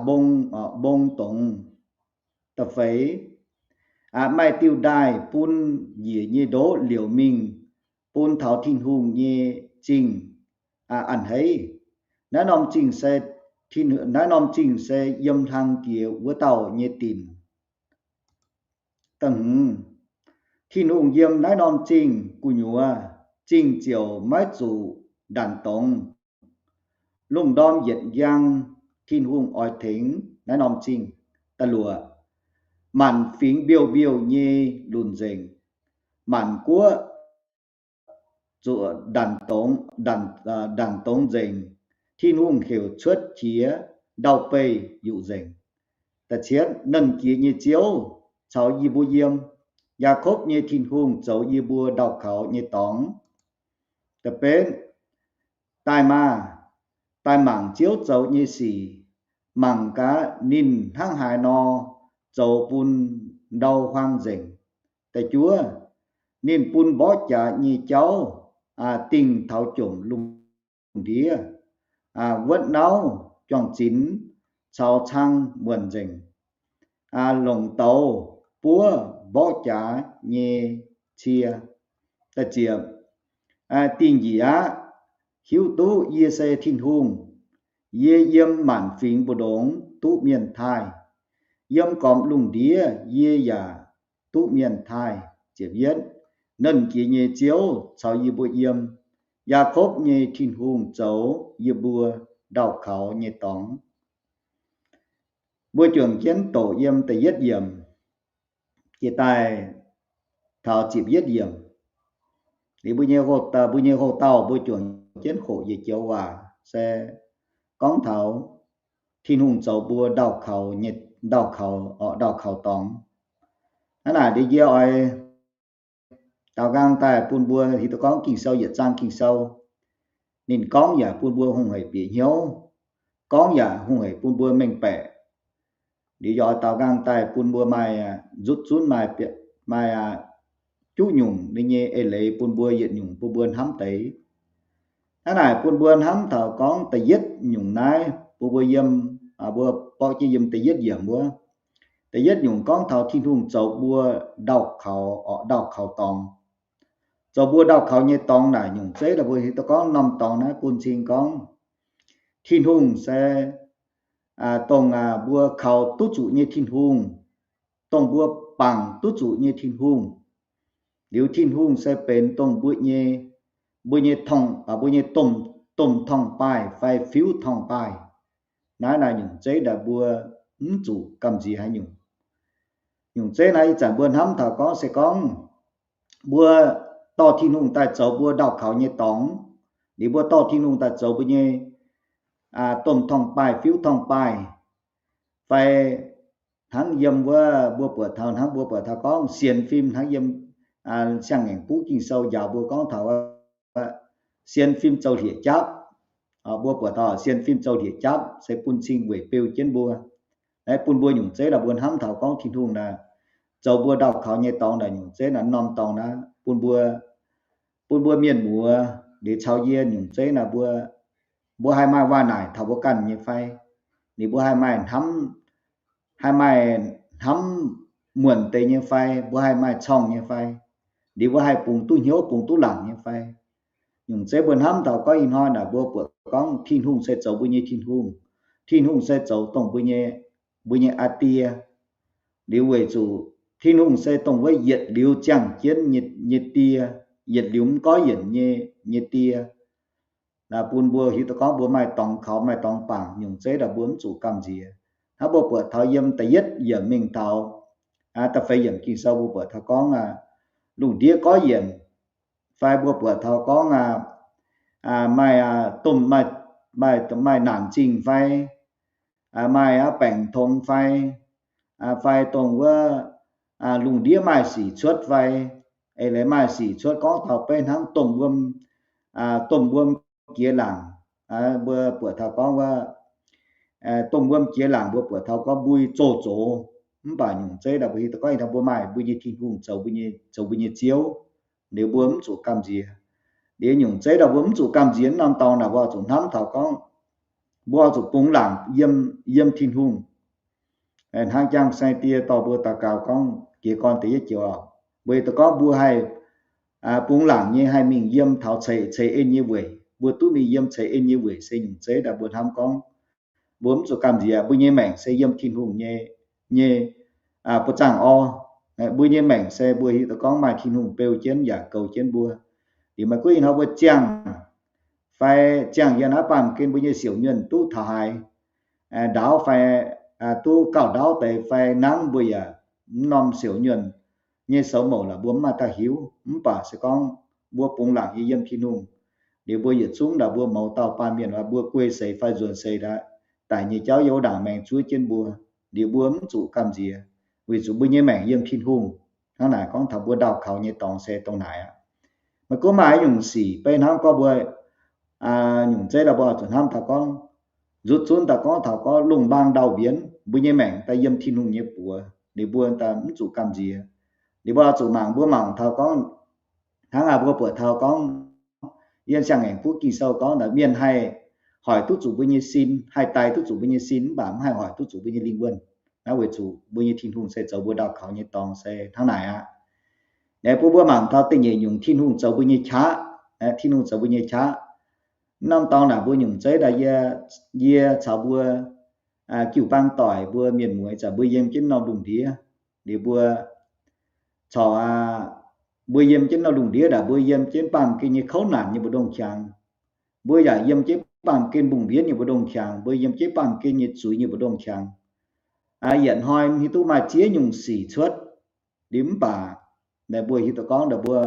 mbong, mbong dongz. Da'feix, maaih diuh ndaaih bun njiec nyei ndoqv liouc mingh, bun taux Tin-Hungh nyei zingh a'hneiv. Naaiv norm zingh se, naaiv norm zingh se yiem hlang jiex wuov dauh nyei dinc. Da'hmz, Tin-Hungh yiem naaiv norm zingh gu'nyuoz, zingh ziouc maiv zuqc ndanc dongz. Lungh ndorm yietc njang, Tin-Hungh oix tengx naaiv norm zingh. Da'luoqc, maanc fingx mbiouh mbiouh nyei lunc nzengc, maanc guoqv zuqc ndanc dongz nzengc. Tin-Hungh heuc cuotv qiex ndau-beih yuqc nzengc. Da'cietv, Nernh Jiex nyei Ziouv caux yie mbuo yiem. Yaakopv nyei Tin-Hungh zoux yie mbuo ndau kaux nyei dorngx. Da'betv, daaih maah, daaih mangc Ziouv zoux nyei sic, mangc gaax ninh hnangv haaix nor zoux bun ndau huaang nzengc. Da'juov, ninh bun mborqv jaax nyei jauv dingh taux jomc lungh ndiev, wuonv nauv juang-zinx caux cang muonc nzengc, longc douz buov mborqv jaax nyei cie. Da'ziepc, dingh njiec aqv, hiuv duqv yie se Tin-Hungh. Yie yiem maanc fingx mbu'ndongx duqv mienh taaih. Yiem gormx lungh ndiev yie yaac duqv mienh taaih. Ziepc yietv, Nernh Jiex nyei Ziouv caux yie mbuo yiem. Yaakopv nyei Tin-Hungh zoux yie mbuo ndau kaux nyei dorngx. Mbuo juangc jienv doqc yiem da'yietv yiemc jiex daaih taux ziepc yietv yiemc. Liuz mbuo nyei, mbuo nyei houx-dauh mbuo juangc jienv hoqc yietc joux waac se gorngv taux Tin-Hungh zoux mbuo ndau kaux nyei, ndau kaux, ndau kaux dorngx. Hnangv naaic liuz yie oix daaux nqaang daaih bun mbuo hiuv duqv gorngv Ging-Sou yietc zaang Ging-Sou, ninh gorngv yaac bun mbuo hungh hec bieqc hnyouv, gorngv yaac hungh hec bun mbuo mengh baeqc. Liuz yie oix daaux nqaang daaih bun mbuo maaih nzutv zunv, maaih, maaih juqv nyungc ninh nyei eix leiz bun mbuo yietc nyungc bun mbuo hnamv deix. Hnangv naaic bun mbuo hnamv taux gorngv da'yietv nyungc naaiv, bun mbuo yiem, mbuo borqv jienv yiem da'yietv yiemc wuov. Da'yietv nyungc gorngv taux Tin-Hungh zoux mbuo ndau kaux, ndau kaux dorngx. Zoux mbuo ndau kaux nyei dorngx naaic nyungc zeiv daaih mbuo hiuv duqv gorngv norm dorngx naaiv bun cing gorngv Tin-Hungh se dongh mbuo kaux duqv zuqc nyei Tin-Hungh, dongh mbuo bangc duqv zuqc nyei Tin-Hungh. Liuz Tin-Hungh se benx dongh mbuo nyei, mbuo nyei tong, mbuo nyei domh, domh torngv-baaih fai fiuv torngv-baaih. Naaiv naaic nyungc zeiv daaih mbuo mv zuqc gamh nziex haaix nyungc. Nyungc zeiv naaiv ih zanc mbuo hnamv taux gorngv se gorngv mbuo dorh Tin-Hungh daaih zoux mbuo ndau kaux nyei dorngx, liuz mbuo dorh Tin-Hungh daaih zoux mbuo nyei domh torngv-baaih fiuv torngv-baaih, fai hnangv yiem wuov mbuo buatc taux, hnangv mbuo buatc taux gorngv sienx fim, hnangv yiem siang-ngaengc buv Ging-Sou njaaux mbuo gorngv taux sienx fim zoux hlieqv-jaapv. Mbuo buatc taux sienx fim zoux hlieqv-jaapv se bun cing weic beu jienv mbuo. Naaiv bun mbuo nyungc zeiv naaic mbuo hnamv taux gorngv Tin-Hungh naaic zoux mbuo ndau kaux nyei dorngx naaic nyungc zeiv naaiv norm dorngx naaiv bun mbuo, bun mbuo mienh muoz liuz caux yie nyungc zeiv naaic mbuo, mbuo haih maaih waac-naaic taux mbuo ganh nyei fai? Liuz mbuo haih maaih hnamv, haih maaih hnamv muonc deix nyei fai? Mbuo haih maaih corngh nyei fai? Liuz mbuo haih bungx duqv hnyouv bungx duqv laangc nyei fai? Nyungc zeiv mbuo hnamv taux gorngv ih hnoi naaic mbuo buatc gorngv Tin-Hungh se zoux mbuo nyei Tin-Hungh. Tin-Hungh se zoux dongh mbuo nyei, mbuo nyei aa Die. Liuz weic zuqc Tin-Hungh se dongh wuov yietc liuz ziangh jienv nyei, nyei Die, yietc liuz mv goiv yienc nyei, nyei Die. Naaiv bun mbuo hiuv duqv gorngv mbuo maaih dorngx kaux, maaih dorngx bangc, nyungc zeiv daaih mbuo mv zuqc gamh nziex. Hnangv mbuo buatc taux yiem da'yietv yiemc mingh taux da'feix yiemc Ging-Sou mbuo buatc taux gorngv lungh ndiev goiv yienc, fai mbuo buatc taux gorngv maaih domh, maaih, maaih naanc zingh fai, maaih aqv baengc tongx fai, fai dongh wuov lungh ndiev maaih sic cuotv fai, eix leiz maaih sic cuotv gorngv taux beiv hnangv domh wuom, domh wuom jiex laangc, mbuo buatc taux gorngv wuov, domh wuom jiex laangc mbuo buatc taux gorngv mbui zoh zox. Mv baac nyungc zeiv daaih mbuo hiuv duqv gorngv ih hnoi mbuo maaih mbuo nyei Tin-Hungh zoux mbuo nyei, zoux mbuo nyei Ziouv. Liuz mbuo mv zuqc gamh nziex. Liuz nyungc zeiv daaih mbuo mv zuqc gamh nziex norm dorngx naaic mbuo oix zuqc hnamv taux gorngv mbuo oix zuqc bungx laangc yiem, yiem Tin-Hungh. Hnangv jang sai die dorh mbuo daux gaux gorngv jiez gorn da'yietv joux, mbuo hiuv duqv gorngv mbuo haih bungx laangc nyei haih mingh yiem taux ceix, ceix en nyei weic. Mbuo duqv mingh yiem ceix en nyei weic se nyungc zeiv daaih mbuo hnamv gorngv mbuo mv zuqc gamh nziex. Mbuo nyei maengc se yiem Tin-Hungh nyei, nyei buoz-zaangv orv. Mbuo nyei maengc se mbuo hiuv duqv gorngv maaih Tin-Hungh beu jienv yaac goux jienv mbuo. Liuz maaih guv ih hnoi mbuo ziangh fai ziangh yiem naaiv baamh gen mbuo nyei siouc nyuonh duqv taux haaix ndaauv fai duqv gauh ndaauv deix fai nangv mbuo yaac mv norm siouc nyuonh nyei soux mouc laaix mbuo mv maaih dauh hiuv. Mv baac se gorngv mbuo bungx laangc nyei yiem Tin-Hungh, liuz mbuo yietc zungv naaic mbuo mouz dauh baamh mienh mbuo guei seix fai nzuonx seix daaih, daic nyei jauv yiem wuov ndaangc maengx zuov jienv mbuo. liuz mbuo mv zuqc gamh nziex, weic zuqc mbuo nyei maengc yiem Tin-Hungh. Hnangv naaic gorngv taux mbuo ndau kaux nyei dorngx se dongh naaic aqv. Maiv gunv maaih nyungc sic beiv hnangv gorngv mbuo nyungc zeiv daaih mbuo zuqc hnamv taux gorngv, nzutv zunv daaih gorngv taux gorngv lungh mbaang ndau mbienv, mbuo nyei maengc daaih yiem Tin-Hungh nyei buoz, liuz mbuo daaih mv zuqc gamh nziex. Liuz mbuo zuqc mangc, mbuo mangc taux gorngv, hnangv aqv, mbuo buatc taux gorngv, yiem Siang-Ngaengc Buv Ging-Sou gorngv naaic, mienh haih hoic duqv zuqc mbuo nyei sin, haih daix duqv zuqc mbuo nyei sin, mv baac mv haih hoic duqv zuqc mbuo nyei lingh wuonh. Naaiv weic zuqc mbuo nyei Tin-Hungh se zoux mbuo ndau kaux nyei dorngx se hnangv naaic aqv. Naaiv bun mbuo mangc taux da'nyeic nyungc Tin-Hungh zoux mbuo nyei qaqv. Tin-Hungh zoux mbuo nyei qaqv. Mv norm dorngx naaic mbuo nyungc zeiv daaih yie, yie caux mbuo jiu-baang doic mbuo mienh mueiz zanc mbuo yiem jienv norm lungh ndiev, liuz mbuo corc, mbuo yiem jienv norm lungh ndiev naaic mbuo yiem jienv baamh gen nyei kouv naanc nyei mbu'ndongx qangx. Mbuo yaac yiem jienv baamh gen mbungh mbienv nyei mbu'ndongx qangx, mbuo yiem jienv baamh gen nyei zuiz nyei mbu'ndongx qangx. Yietc hnoi hiuv duqv maaih ziex nyungc sic cuotv. Liuz mv baac naaic mbuo hiuv duqv gorngv naaic mbuo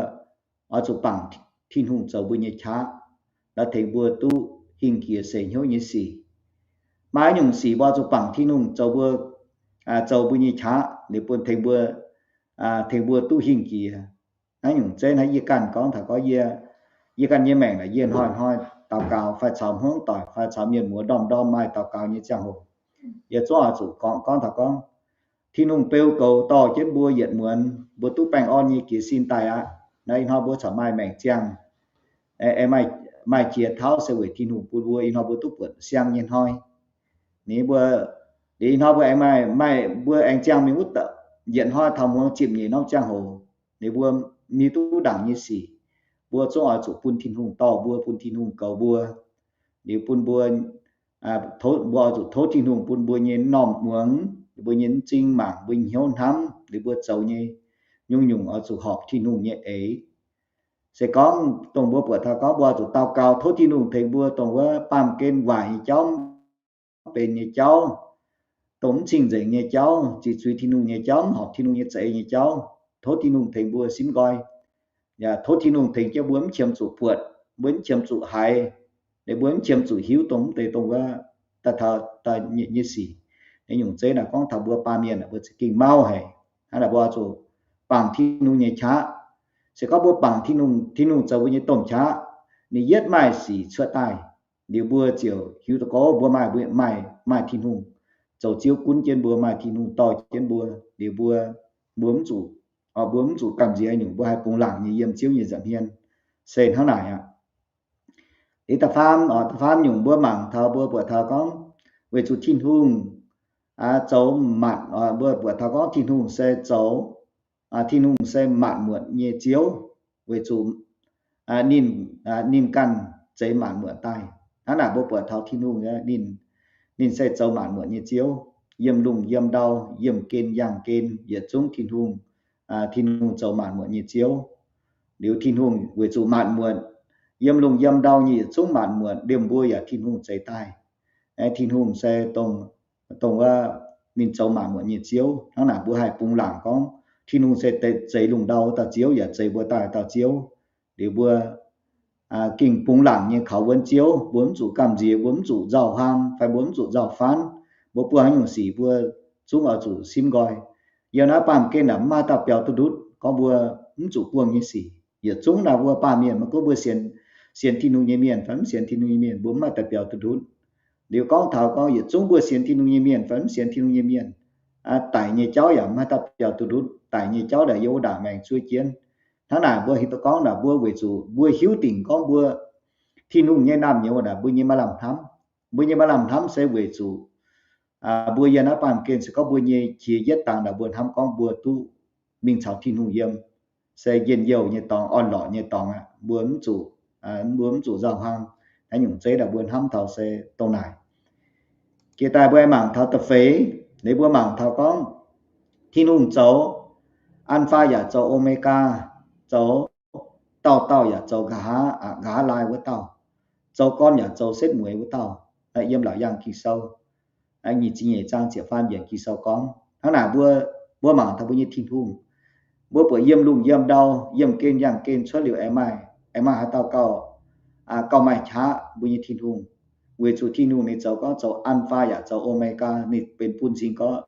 oix zuqc bangc Tin-Hungh zoux mbuo nyei qaqv, la'tengx mbuo duqv hingh jiex seix hnyouv nyei sic. Maaih nyungc sic mbuo oix zuqc bangc Tin-Hungh zoux mbuo, zoux mbuo nyei qaqv, liuz bun tengx mbuo, tengx mbuo duqv hingh jiex. Naaiv nyungc zeiv naaiv yie ganh gorngv taux gorngv yie, yie ganh nyei maengc naaic yie hnoi-hnoi daux gaux fai caux hmuangv doic fai caux mienh muoz ndorm-ndorm maaih daux gaux nyei ziangh hoc, yie zungv oix zuqc gorngv, gorngv taux gorngv Tin-Hungh beu goux dorh jienv mbuo yietc muonz mbuo duqv baengh orn nyei jiez sin daaih aqv. Naaiv ih hnoi mbuo corc maaih maengc ziangh, maaih jiex tauv se weic Tin-Hungh bun mbuo ih hnoi mbuo duqv buatc siang nyei hnoi. Ninh mbuo, liuz ih hnoi mbuo aengx maaih, maaih mbuo aengx ziangh mingh wuov, yietc hnoi taux muangx ziepc nyeic norm ziangh hoc, ninh mbuo mingh duqv ndaangc nyei sic, mbuo zungv oix zuqc bun Tin-Hungh dorh mbuo, bun Tin-Hungh goux mbuo. Liuz bun mbuo, mbuo oix zuqc tov Tin-Hungh bun mbuo nyei m'normh muangx, mbuo nyei m'zing mangc, mbuo nyei hnyouv hnamv, liuz mbuo zoux nyei nyungc-nyungc oix zuqc horpc Tin-Hungh nyei eix. Se gorngv dongh mbuo buatc taux gorngv mbuo oix zuqc daux gaux tov Tin-Hungh tengx mbuo dongh wuov baamh gen waaic nyei jauv, benx nyei jauv, dongh mv cing-nzengc nyei jauv, ziqc zuiz Tin-Hungh nyei jauv, mv horpc Tin-Hungh nyei za'eix nyei jauv, tov Tin-Hungh tengx mbuo simv nqoi. Yaac tov Tin-Hungh tengx jienv mbuo mv qiemx zuqc buatc, mbuo mv qiemx zuqc haiz, liuz mbuo mv qiemx zuqc hiuv dongh mv deix dongh wuov daaih taux daaih nyei sic. Naaiv nyungc zeiv naaic gorngv taux mbuo baamh mienh mbuo za'gengh mauv haic. Hnangv naaic mbuo oix zuqc bangc Tin-Hungh nyei qaqv. Se gorngv mbuo bangc Tin-Hungh, Tin-Hungh zoux mbuo nyei domh qaqv, ninh yietv maaih sic cuotv daaih, liuz mbuo ziouc hiuv duqv gorngv mbuo maaih, maaih, maaih Tin-Hungh zoux Ziouv gunv jienv mbuo, maaih Tin-Hungh dorh jienv mbuo, liuz mbuo, mbuo mv zuqc, mbuo mv zuqc gamh nziex nyungc, mbuo haih bungx laangc nyei yiem Ziouv nyei nza'hmien. Se hnangv naaic aqv. Liuz da'faam, da'faam nyungc mbuo mangc taux, mbuo buatc taux gorngv, weic zuqc Tin-Hungh zoux maanc, mbuo buatc taux gorngv Tin-Hungh se zoux, Tin-Hungh se maanc muotc nyei Ziouv, weic zuqc ninh, ninh ganh zeix maanc muotc daaih. Hnangv naaic mbuo buatc taux Tin-Hungh, ninh, ninh se zoux maanc muotc nyei Ziouv. Yiem lungh yiem ndau, yiem gen yangh gen, yietc zungv Tin-Hungh, Tin-Hungh zoux maanc muotc nyei Ziouv. Liuz Tin-Hungh weic zuqc maanc muotc, yiem lungh yiem ndau nyei yietc zungv maanc muotc liemh mbuo yaac Tin-Hungh zeix daaih. Tin-Hungh se dongh, dongh wuov ninh zoux maanc muotc nyei Ziouv. Hnangv naaic mbuo haih bungx laangc gorngv Tin-Hungh se zeix lungh ndau dauh Ziouv yaac zeix mbuo daaih dauh Ziouv. Liuz mbuo gengh bungx laangc nyei kaux wuonv Ziouv, mbuo mv zuqc gamh nziex, mbuo mv zuqc nzauh huaang fai mbuo mv zuqc nzauh faanv. Mbuo buangh haaix nyungc sic mbuo zungv oix zuqc simv nqoi. Yiem naaiv baamh gen naaic mv maaih dauh biaux duqv ndutv gorngv mbuo mv zuqc buangh nyei sic. Yietc zungv naaic mbuo baamh mienh maiv gunv mbuo sienx, sienx Tin-Hungh nyei mienh fai mv sienx Tin-Hungh nyei mienh, mbuo mv maaih dauh biaux duqv ndutv. Liuz gorngv taux gorngv yietc zungv mbuo sienx Tin-Hungh nyei mienh fai mv sienx Tin-Hungh nyei mienh, daic nyei jauv yaac mv maaih dauh biaux duqv ndutv. Daic nyei jauv naaic yiem wuov ndaangc maengx zuov jienv. Hnangv naaic mbuo hiuv duqv gorngv naaic mbuo weic zuqc mbuo hiuv dingc gorngv mbuo Tin-Hungh nyei naamh nyouz naaic mbuo nyei maaih lamh hnamv. Mbuo nyei maaih lamh hnamv se weic zuqc mbuo yiem naaiv baamh gen se gorngv mbuo nyei qiex yietv dangx naaic mbuo hnamv gorngv mbuo duqv mingh caux Tin-Hungh yiem, se njien-youh nyei dorngx, orn-lorqc nyei dorngx aqv. Mbuo mv zuqc, mbuo mv zuqc nzauh huaang. Naaiv nyungc zeiv naaic mbuo hnamv taux se dongh naaic. Jiex daaih mbuo aengx mangc taux da'feix, liuz mbuo mangc taux gorngv Tin-Hungh zoux An^faa yaac zoux O^me^gaa, zoux dauh dauh yaac zoux nqa'haav, nqa'haav laai wuov dauh, zoux gorn yaac zoux setv mueiz wuov dauh. Yiem Laauc Yaangh Ging-Sou nyic ziepc nyeic zaang ziepc faam yiemc Ging-Sou gorngv. Hnangv naaic mbuo, mbuo mangc taux mbuo nyei Tin-Hungh, mbuo buatc yiem lungh yiem ndau, yiem gen yangh gen cuotv liuz aengx maaih, aengx maaih haaix dauh gauh, gauh maaih qaqv mbuo nyei Tin-Hungh. Weic zuqc Tin-Hungh ninh zoux gorngv zoux An^faa yaac zoux O^me^gaa, ninh benx bun cing gorngv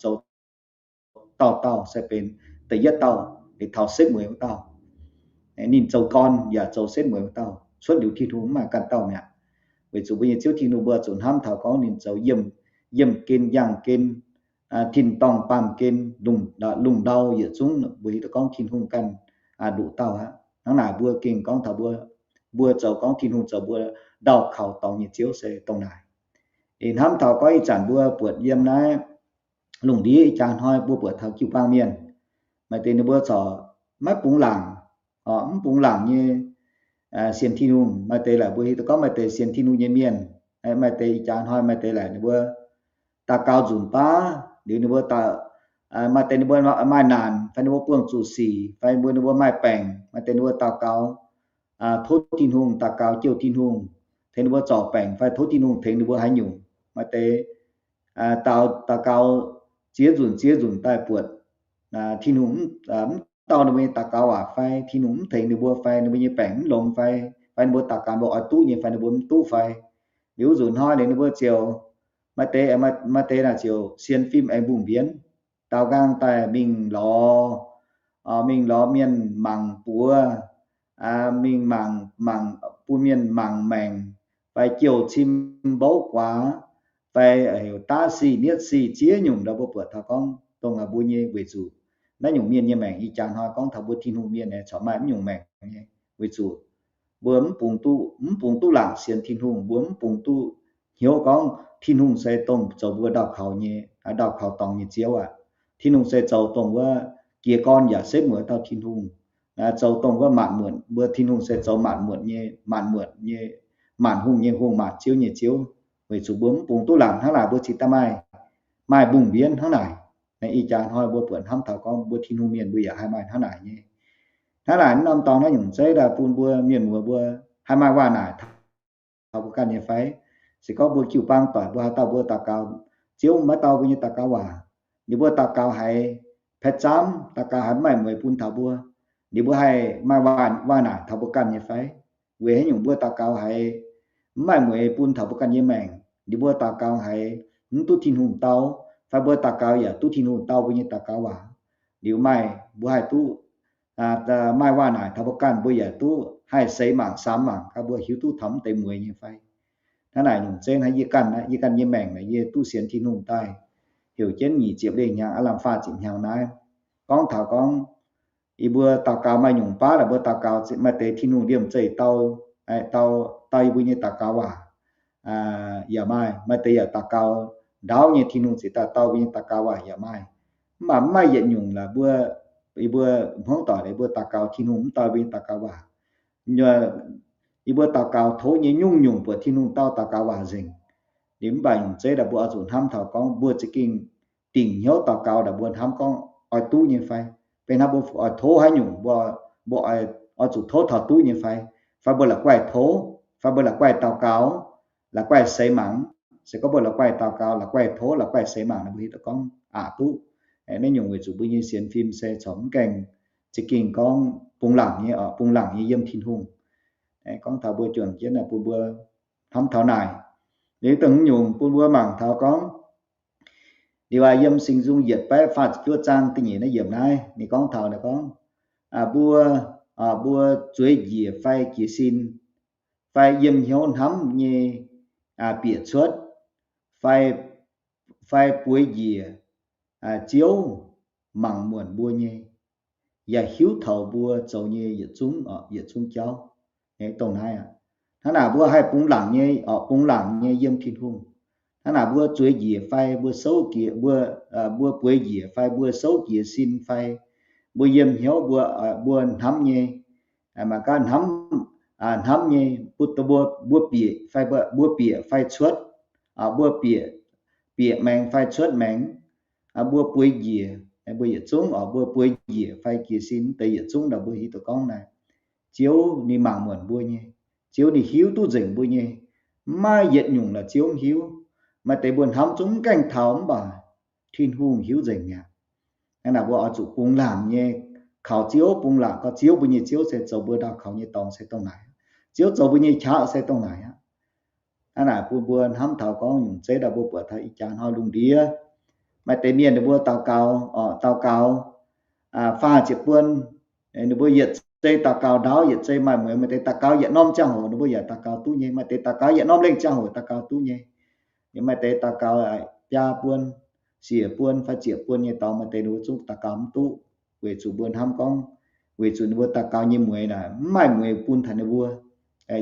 zoux dauh dauh se benx da'yietv dauh, benx taux setv mueiz wuov dauh. Ninh zoux gorn yaac zoux setv mueiz wuov dauh, cuotv liuz Tin-Hungh mv maaih ganh dauh mi'aqv. Weic zuqc mbuo nyei Ziouv Tin-Hungh mbuo zuqc hnamv taux gorngv ninh zoux yiemh, yiemh gen, yangh gen, tin-dorngh baamh gen, lungh ndau yietc zungv mbuo hiuv duqv gorngv Tin-Hungh ganh nduqc dauh aqv. Hnangv naaic mbuo gengh gorngv taux mbuo, mbuo zoux gorngv Tin-Hungh zoux mbuo ndau kaux dorngx nyei Ziouv se dongh naaic. Ih hnamv taux gorngv ih zanc mbuo buatc yiem naaiv lungh ndiev ih jaax hnoi mbuo buatc taux jiu-baang mienh, maaih deix ninh mbuo corc maiv bungx laangc, mv bungx laangc nyei sienx Tin-Hungh. Maaih deix laaix mbuo hiuv duqv gorngv maaih deix sienx Tin-Hungh nyei mienh, maaih deix ih jaax hnoi maaih deix laaix ninh mbuo daux gaux nzunc baav liuz ninh mbuo, maaih deix ninh mbuo maaih naanc fai ninh mbuo buangh zuqc sic fai mbuo ninh mbuo maaih baengc, maaih deix ninh mbuo daux gaux tov Tin-Hungh, daux gaux jouh Tin-Hungh tengx ninh mbuo zorc baengc fai tov Tin-Hungh tengx ninh mbuo haaix nyungc. Maaih deix daux, daux gaux ziex nzunc ziex nzunc daaih buatc Tin-Hungh mv dau ninh mbuo nyei daux gaux waac fai Tin-Hungh mv tengx ninh mbuo fai ninh mbuo nyei baengc mv longx fai, fai ninh mbuo daux gaux mbuo oix duqv nyei fai ninh mbuo mv duqv fai. Liuz nzunc hnoi ninh mbuo ziouc, maaih deix, maaih deix naaic ziouc sienx fim aengx mbungh mbienx, daaux nqaang daaih mingh lorz, mingh lorz mienh mangc buoz, mingh mangc, mangc, bun mienh mangc maengc, fai jouh cim mbouv guaax, fai heuc daav sic nietv sic ziex nyungc ndau mbuo buatc taux gorngv dongh mbuo nyei weic zuqc naaiv nyungc mienh nyei maengc ih jaax hnoi gorngv taux mbuo Tin-Hungh mienh corc maaih mv nyungc maengc nyei weic zuqc mbuo mv bungx duqv, mv bungx duqv laangc sienx Tin-Hungh, mbuo mv bungx duqv hnyouv gorngv Tin-Hungh se dongh zoux mbuo ndau kaux nyei, ndau kaux dorngx nyei Ziouv aqv. Tin-Hungh se zoux dongh wuov jiez gorn yaac setv mueiz dauh Tin-Hungh, zoux dongh wuov maanc muotc, mbuo Tin-Hungh se zoux maanc muotc nyei, maanc muotc nyei, maanc hungh nyei Hungh, maanc ziouv nyei Ziouv. Weic zuqc mbuo mv bungx duqv laangc hnangv naaic mbuo cingx daaih maaih, maaih mbungh mbienx hnangv naaic. Ih jaax hnoi mbuo buatc hnamv taux gorngv mbuo Tin-Hungh mienh mbuo yaac haih maaih hnangv naaic nyei. Hnangv naaic mv norm dorngx naaiv nyungc zeiv daaih bun mbuo mienh muoz mbuo haih maaih waac naaic taux mbuo ganh nyei fai? Se gorngv mbuo jiu-baang doic mbuo haaix dauh mbuo daux gaux, Ziouv maiv dau mbuo nyei daux gaux waac, ninh mbuo daux gaux haiz paix zaamv, daux gaux haiz mv maaih mueiz bun taux mbuo, ninh mbuo haih maaih waac naaic taux mbuo ganh nyei fai? Weic haaix nyungc mbuo daux gaux haiz mv maaih mueiz bun taux mbuo ganh nyei maengc, ninh mbuo daux gaux haiz mv duqv Tin-Hungh dau, fai mbuo daux gaux yaac duqv Tin-Hungh dau mbuo nyei daux gaux waac, liuz maaih mbuo haih duqv maaih waac naaic taux mbuo ganh, mbuo yaac duqv haih seix mangc, samx mangc gaax mbuo hiuv duqv taux mv deix mueiz nyei fai? Hnangv naaic nyungc zeiv hnangv yie ganh, yie ganh nyei maengc naaic yie duqv sienx Tin-Hungh daaih heuc jienv nyic ziepc lengh hnyangx, aav lamh faah ziepc hnyangx naaiv, gorngv taux gorngv yie mbuo daux gaux maaih nyungc baav naaic mbuo daux gaux maaih deix Tin-Hungh liemh zeih dau, dau, dau yie mbuo nyei daux gaux waac yaac maaih, maaih deix yaac daux gaux ndaauv nyei Tin-Hungh ziouc daaih dau mbuo nyei daux gaux waac yaac maaih. Mv baac mv maaih yietc nyungc laaix mbuo, yie mbuo hmuangv doic yie mbuo daux gaux Tin-Hungh mv dau mbuo nyei daux gaux waac. Yie mbuo daux gaux tov nyei nyungc-nyungc buatc Tin-Hungh dau daux gaux waac nzengc. Liuz mv baac nyungc zeiv daaih mbuo oix zuqc hnamv taux gorngv mbuo za'gengh dingc hnyouv daux gaux daaih mbuo hnamv gorngv oix duqv nyei fai? Fai hnamv mbuo oix tov haaix nyungc, mbuo, mbuo oix, oix zuqc tov taux duqv nyei fai? Fai mbuo la'guaih tov, fai mbuo la'guaih daux gaux, la'guaih seix mangc? Se gorngv mbuo la'guaih daux gaux, la'guaih tov, la'guaih seix mangc nor, mbuo hiuv duqv gorngv aqc duqv. Naaiv nyungc weic zuqc mbuo nyei sienx fim se corc mv gaengh za'gengh gorngv bungx laangc nyei, bungx laangc nyei yiem Tin-Hungh. Gorngv taux mbuo juangc jienv bun mbuo hnamv taux naaic. Liuz dongh haaix nyungc bun mbuo mangc taux gorngv, liuz aac, yiem Singx Nzung yietc baeqv faah ziepc juov zaang da'nyeic naaiv yiemc naaiv ninh gorngv taux naaic gorngv, mbuo, mbuo zueiz njiec fai jiez sin, fai yiem hnyouv hnamv nyei bieqc cuotv, fai, fai bueix njiec Ziouv mangc muonc mbuo nyei, yaac hiuv taux mbuo zoux nyei yietc zungv, yietc zungv jauv. Dongh naaiv aqv. Hnangv naaic mbuo haih bungx laangc nyei, bungx laangc nyei yiem Tin-Hungh. Hnangv naaic mbuo zueiz njiec fai mbuo souv jiex, mbuo, mbuo bueix njiec fai mbuo souv jiez sin fai mbuo yiem hnyouv mbuo, mbuo hnamv nyei, mangc gaax hnamv, hnamv nyei, mbuo, mbuo bieqc fai, mbuo bieqc fai cuotv, mbuo bieqc, bieqc maengx fai cuotv maengx, mbuo bueix njiec, mbuo yietc zungv oc, mbuo bueix njiec fai jiez sin deix yietc zungv naaic mbuo hiuv duqv gorngv naaic, Ziouv ninh mangc muonc mbuo nyei. Ziouv ninh hiuv duqv nzengc mbuo nyei. Mv maaih yietc nyungc laaix Ziouv mv hiuv. Maaih deix mbuo hnamv zungv mv gaengh taux mv baac Tin-Hungh hiuv nzengc mi'aqv. Hnangv naaic mbuo oix zuqc bungx laangc nyei, kaux Ziouv bungx laangc, gorngv Ziouv mbuo nyei Ziouv se zoux mbuo ndau kaux nyei dorngx se dongh naaic. Ziouv zoux mbuo nyei qaqv se dongh naaic aqv. Hnangv naaic bun mbuo hnamv taux gorngv nyungc zeiv daaih mbuo buatc taux ih jaax hnoi lungh ndiev, Maaih deix mienh ninh mbuo daux gaux, daux gaux faah ziepc buon, ninh mbuo yietc zei daux gaux ndaauv, yietc zei maaih mueiz. Maaih deix daux gaux yietc norm ziangh hoc ninh mbuo yaac daux gaux duqv nyei. Maaih deix daux gaux yietc norm lengh ziangh hoc daux gaux duqv nyei. Yaac maaih deix daux gaux biaa buon, siec buon fai ziepc buon nyei dorngx, maaih deix ninh mbuo zungv daux gaux mv duqv, weic zuqc mbuo hnamv gorngv, weic zuqc ninh mbuo daux gaux nyei mueiz naaic mv maaih mueiz bun taux ninh mbuo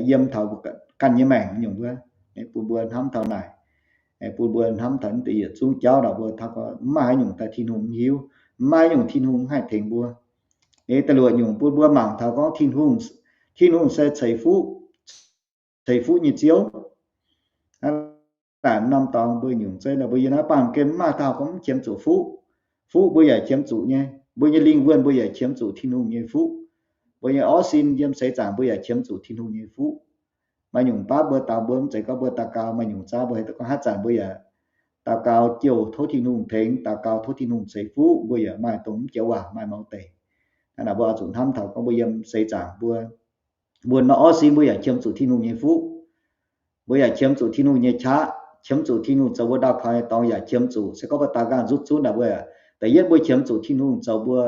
yiem taux ganh nyei maengc nyungc wuov. Bun mbuo hnamv taux naaic, bun mbuo hnamv taux naaiv deix yietc zungv jauv naaic, mbuo taux gorngv mv maaih haaix nyungc daaih Tin-Hungh mv hiuv, mv maaih haaix nyungc Tin-Hungh haih tengx mbuo. Da'luoqc nyungc bun mbuo mangc taux gorngv Tin-Hungh, Tin-Hungh se ceix fuqv, ceix fuqv nyei Ziouv. Naaiv norm dorngx mbuo nyungc zeiv naaic, mbuo yiem naaiv baamh gen mv maaih dauh gorngv mv qiemx zuqc fuqv. Fuqv mbuo yaac qiemx zuqc nyei. Mbuo nyei lingh wuonh mbuo yaac qiemx zuqc Tin-Hungh nyei fuqv. Mbuo nyei orv sin yiem seix zaangc mbuo yaac qiemx zuqc Tin-Hungh nyei fuqv. Maaih nyungc baav mbuo daux, mbuo mv zeiz gorngv mbuo daux gaux, maaih nyungc zaav mbuo haaix dauh gorngv haaix zanc mbuo yaac daux gaux jouh tov Tin-Hungh tengx, daux gaux tov Tin-Hungh ceix fuqv, mbuo yaac maaih dongh mv joux waac maaih mouz deix. Naaiv mbuo oix zuqc hnamv taux gorngv mbuo yiem seix zaangc mbuo, mbuo nor orv sin mbuo yaac qiemx zuqc Tin-Hungh nyei fuqv. Mbuo yaac qiemx zuqc Tin-Hungh nyei qaqv, qiemx zuqc Tin-Hungh zoux mbuo ndau kaux nyei dorngx yaac qiemx zuqc. Se gorngv mbuo daux ganh nzutv zunv naaic, mbuo da'yietv mbuo qiemx zuqc Tin-Hungh zoux mbuo,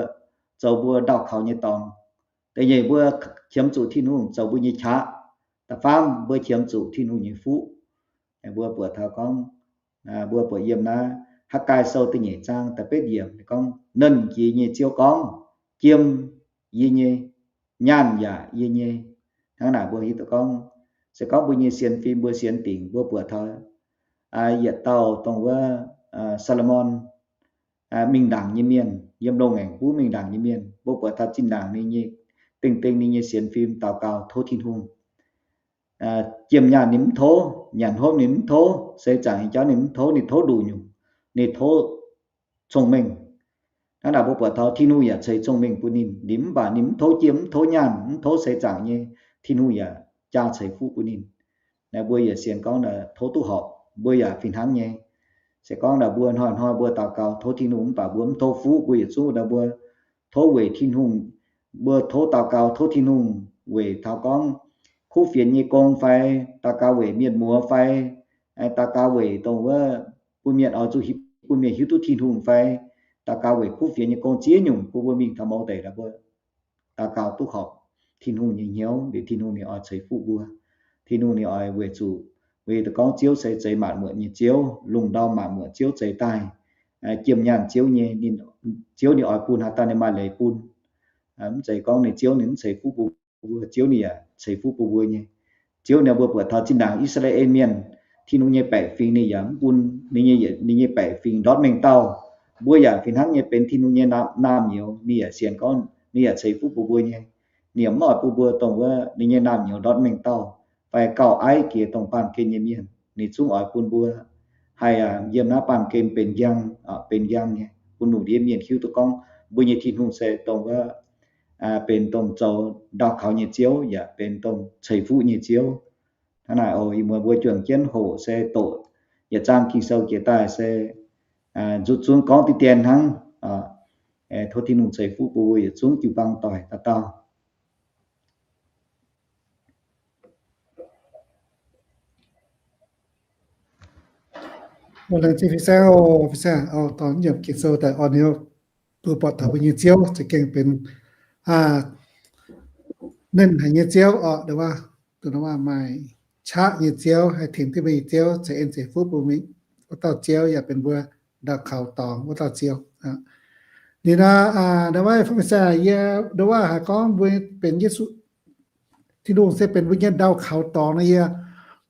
zoux mbuo ndau kaux nyei dorngx. Da'nyeic mbuo qiemx zuqc Tin-Hungh zoux mbuo nyei qaqv. Da'faam mbuo qiemx zuqc Tin-Hungh nyei fuqv. Mbuo buatc taux gorngv, mbuo buatc yiem naaiv Hakv^gai Sou da'nyeic zaang da'betv yiemc gorngv, Nernh Jiex nyei Ziouv gorngv, Jiem yie nyei, nyaanh yaac yie nyei. Hnangv naaic mbuo hiuv duqv gorngv, se gorngv mbuo nyei sienx fim mbuo sienx dingc mbuo buatc taux yietc dauh dongh wuov Saa^lo^morn mingh ndaangc nyei mienh, yiem loz-ngaengc buv mingh ndaangc nyei mienh, mbuo buatc taux zinh ndaangc ninh nyei, dingh dingh ninh nyei sienx fim daux gaux tov Tin-Hungh. Jiem nyaanh ninh mv tov, nyanc hopv ninh mv tov, seix zaangc nyei jauv ninh mv tov, ninh tov nduqc nyungc, ninh tov cong-mengh. Hnangv naaic mbuo buatc taux Tin-Hungh yaac ceix cong-mengh bun ninh. Ninh mv baac ninh mv tov jiem, mv tov nyaanh, mv tov seix zaangc nyei, Tin-Hungh yaac jaa ceix fuqv bun ninh. Naaiv mbuo yaac sienx gorngv tov duqv horpc, mbuo yaac fih hnangv nyei. Se gorngv naaic mbuo hnoi-hnoi mbuo daux gaux tov Tin-Hungh mv baac mbuo mv tov fuqv, mbuo yietc zungv naaic mbuo tov weic Tin-Hungh, mbuo tov daux gaux tov Tin-Hungh weic taux gorngv kuv fienx nyei gong fai daux gaux weic mienh muoz fai daux gaux weic dongh wuov bun mienh oix zuqc, bun mienh hiuv duqv Tin-Hungh fai daux gaux weic kuv fienx nyei gong ziex nyungc bun mbuo mingh taux mouz deic naaic mbuo daux gaux duqv horpc Tin-Hungh nyei hnyouv, liuz Tin-Hungh ninh oix ceix fuqv mbuo. Tin-Hungh ninh oix weic zuqc, weic gorngv Ziouv se zeix maanc muotc nyei Ziouv, lungh ndau maanc muotc Ziouv zeix daaih. Jiem nyaanh Ziouv nyei, Ziouv ninh oix bun haaix dauh ninh maaih leiz bun. Mv zeiz gorngv ninh Ziouv ninh mv ceix fuqv bun mbuo, Ziouv ninh yaac ceix fuqv bun mbuo nyei. Ziouv ninh mbuo buatc taux zinh ndaangc I^saa^laa^en Mienh, Tin-Hungh nyei baeqc fingx ninh yaac mv bun ninh nyei, ninh nyei baeqc fingx ndortv mengh dauh. Mbuo yaac fih hnangv nyei benx Tin-Hungh nyei naamh nyouz, ninh yaac sienx gorngv ninh yaac ceix fuqv bun mbuo nyei. Ninh yaac mv oix bun mbuo dongh wuov ninh nyei naamh nyouz ndortv mengh dauh fai gauh aiv jiex dongh baamh gen nyei mienh. Ninh zungv oix bun mbuo haih yiem naaiv baamh gen benx njang, benx njang nyei, bun lungh ndiev mienh hiuv duqv gorngv mbuo nyei Tin-Hungh se dongh wuov benx dongh zoux ndau kaux nyei Ziouv yaac benx dongh ceix fuqv nyei Ziouv. Hnangv naaic oc, ih muonz mbuo juangc jienv hoqc se doqc yietc zaang Ging-Sou jiex daaih se nzutv zunv gorngv diqv dien hnangv. Tov Tin-Hungh ceix fuqv bun mbuo yietc zungv jiu-baang doic dauh dauh. Laengz zingh fin-saeng, fin-saeng dorh yiem Ging-Sou daaih orn hnyouv, mbuo buatc taux mbuo nyei Ziouv za'gengh benx nernh haic nyei Ziouv oc, maaih qaqv nyei Ziouv, haih tengx duqv mbuo nyei Ziouv, ceix en ceix fuqv bun mbuo, wuov dauh Ziouv yaac benx mbuo ndau kaux dorngx wuov dauh Ziouv. Liuz nor, ndau wuov fin-saeng yie ndau wuov haiz gorngv mbuo benx Yesu, Tin-Hungh se benx mbuo nyei ndau kaux dorngx nor, yie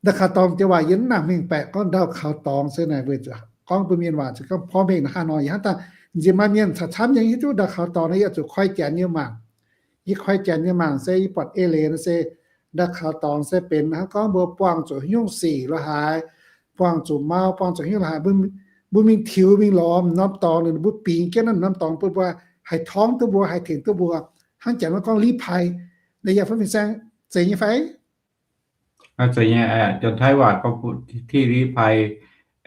ndau kaux dorngx joux waac yie mv nangc mengh baeqc gorngv ndau kaux dorngx se naaic weic zuqc gorngv mbuo mienh waac zuqc gorngv porv mengh hnangv haaix nor. Yie hnamv daaih nziex maaih mienh camv-camv yiem hiuv duqv ndau kaux dorngx nor, yie zuqc koi janx nyei mangc. Yie koi janx nyei mangc se yie buatc eix leiz nor se ndau kaux dorngx se benx hnangv gorngv mbuo buangh zuqc haaix nyungc sic lo haaix, buangh zuqc mau, buangh zuqc haaix nyungc lo haaix, mbuo mingh tiux mingh lorz norm dorngx, ninh mbuo bingx jienv naaiv norm dorngx bun mbuo haih torngv duqv mbuo, haih tengx duqv mbuo. Hnangv janx mbuo gorngv ลี้ภัย, naaiv yaac fai fin-saeng zeiz nyei fai? Zeiz nyei, janx-taiv waac gorngv ที่ลี้ภัย.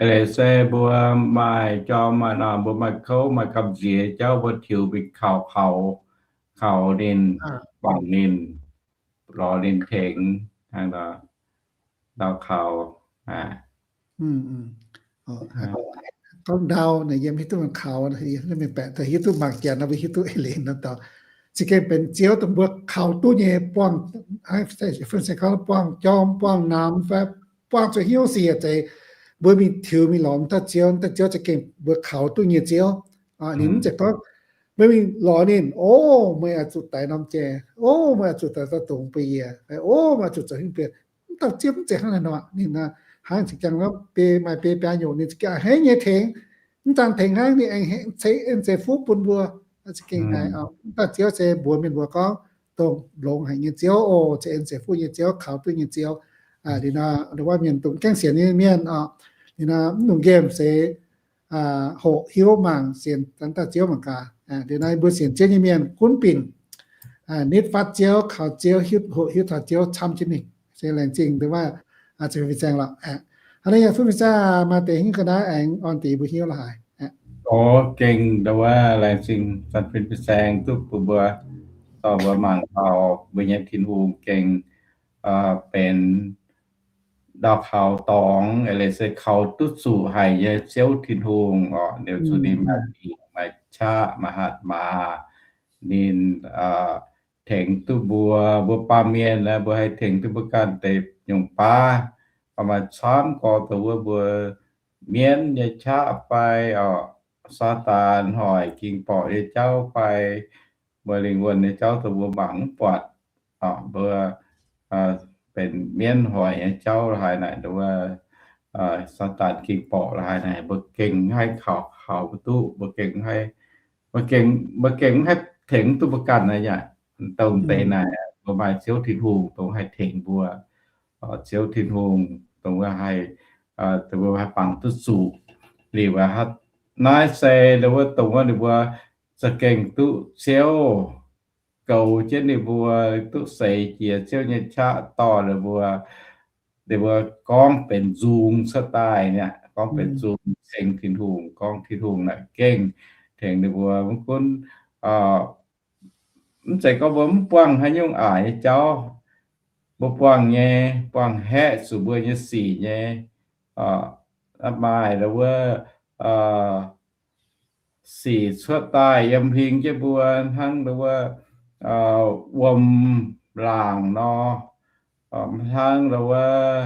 Eix leiz se mbuo maaih jorm maaih norm, mbuo maaih kouv maaih gamh nziex jauv, mbuo tiux mingh kaux, kaux, kaux ninh, bangc ninh, lorz ninh tengx, hnangv nor, ndau kaux. gorngv ndau naaic yiem hiuv duqv mangc kaux, mienh baeqc daaih hiuv duqv mangc janx nor, mbuo hiuv duqv eix leiz nor dauh. Za'gengh benx Ziouv dongh mbuo kaux duqv nyei buangh, fun se gorngv buangh jorm buangh namx fai buangh zuqc hnyouv siec zeiz, mbuo mingh tiux mingh lorz dauh Ziouv, dauh Ziouv za'gengh mbuo kaux duqv nyei Ziouv. Ninh mv zeiz gorngv mbuo mingh lorz ninh, o, meih oix zuqc daix norm jai, o, meih oix zuqc daix dauh dongz bun yie, o, meih oix zuqc zoux hingv bieqc. Mv dauh Ziouv mv zeiz hnangv naaiv nor. Ninh hnangv za'gengh beiv maaih beiv biaa nyungc ninh za'gengh a'hneiv nyei tengx, mv zanc tengx hnangv ninh aengx ceix en ceix fuqv bun mbuo. Za'gengh haiz mv dauh Ziouv se mbuox mienh mbuo gorngv dongh longx haic nyei Ziouv oc, ceix en ceix fuqv nyei Ziouv, kaux duqv nyei Ziouv. Liuz nor, wuov mienh dongh gaengh sienx nyei mienh oc, liuz nor mv dungx nqemh se hoqc hiuv mangc sienx dauh Ziouv mangc gaax. Liuz nor mbuo sienx Ziouv nyei mienh gunv binc nitv fatv Ziouv, kaux Ziouv, hoqc hiuv taux Ziouv camv jienv mingh. Se laengz zingh dongh wuov fin-saeng lorqc. Hnangv naaiv yaac fuqv fin-saeng maaih deix hingv ga'naaiv aengx orn deix mbuo hnyouv la'haaix. O, gengh dongh wuov laengz zingh zanc fin-saeng duqv bun mbuo, dorh mbuo mangc taux mbuo nyei Tin-Hungh gengh benx ndau kaux dorngx, eix leiz se kaux duqv zuqc haic nyei Ziouv Tin-Hungh oc. Liuz zuqc ninh maaih zingh maaih qaqv maaih hatc maaz, ninh tengx duqv mbuo, mbuo baamh mienh, mbuo haih tengx duqv mbuo ganh deix nyungc baav. Maaih camv gorx dongh wuov mbuo mienv nyei qaqv fai oc, Saadaan hoic ging borqc nyei jauv fai mbuo lingh wuonh nyei jauv dongh mbuo mangc mv buatc. Mbuo benx mienv hoic nyei jauv la'haaix naaic, dongh wuov Saadaan ging borqc la'haaix naaic, mbuo gengh mv haih kaux, kaux mv duqv, mbuo gengh mv haih, mbuo gengh mv haih tengx duqv mbuo ganh naaiv yaac dongh deix naaic, mbuo maaih Ziouv Tin-Hungh dongh haih tengx mbuo. Ziouv Tin-Hungh dongh wuov haih, dongh wuov haih bangc duqv zuqc. Liuz aqv, naaiv se dongh wuov, dongh wuov ninh mbuo za'gengh duqv Ziouv goux jienv ninh mbuo, duqv seix jiex Ziouv nyei qaqv dorh ninh mbuo, ninh mbuo gorngv benx nzung cuotv daaih mi'aqv, gorngv benx nzung ceng Tin-Hungh, gorngv Tin-Hungh naaic gengh tengx ninh mbuo mv gunv mv zeiz gorngv mbuo mv buangh haaix nyungc aqc nyei jauv. Mbuo buangh nyei, buangh haeqv zuqc mbuo nyei sic nyei. Maaih dongh wuov sic cuotv daaih yiem hling jienv mbuo, hnangv dongh wuov wuom-laangc nor, hnangv dongh wuov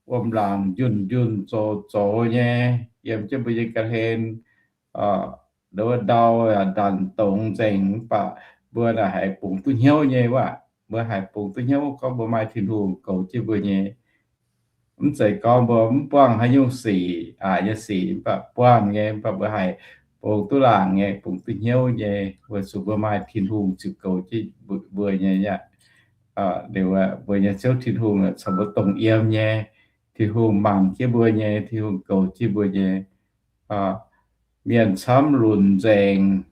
wuom-laangc njunh njunh zoux zoux nyei yiem jienv mbuo nyei ga'hlen. Dongh wuov ndau yaac ndanc dongz nzengc, mv baac mbuo naaic haiz bungx duqv hnyouv nyei wuov. Mbuo haiz bungx duqv hnyouv gorngv mbuo maaih Tin-Hungh goux jienv mbuo nyei. Mv zeiz gorngv mbuo mv buangh haaix nyungc sic, aqc nyei sic, mv baac buangh nyei, mv baac mbuo haiz bungx duqv laangc nyei, bungx duqv hnyouv nyei, weic zuqc mbuo maaih Tin-Hungh ziouc goux jienv mbuo nyei aqv. Mbuo nyei Ziouv Tin-Hungh caux mbuo dongh yiem nyei. Tin-Hungh mangc jienv mbuo nyei, Tin-Hungh goux jienv mbuo nyei. Mienh camv lunc nzengc,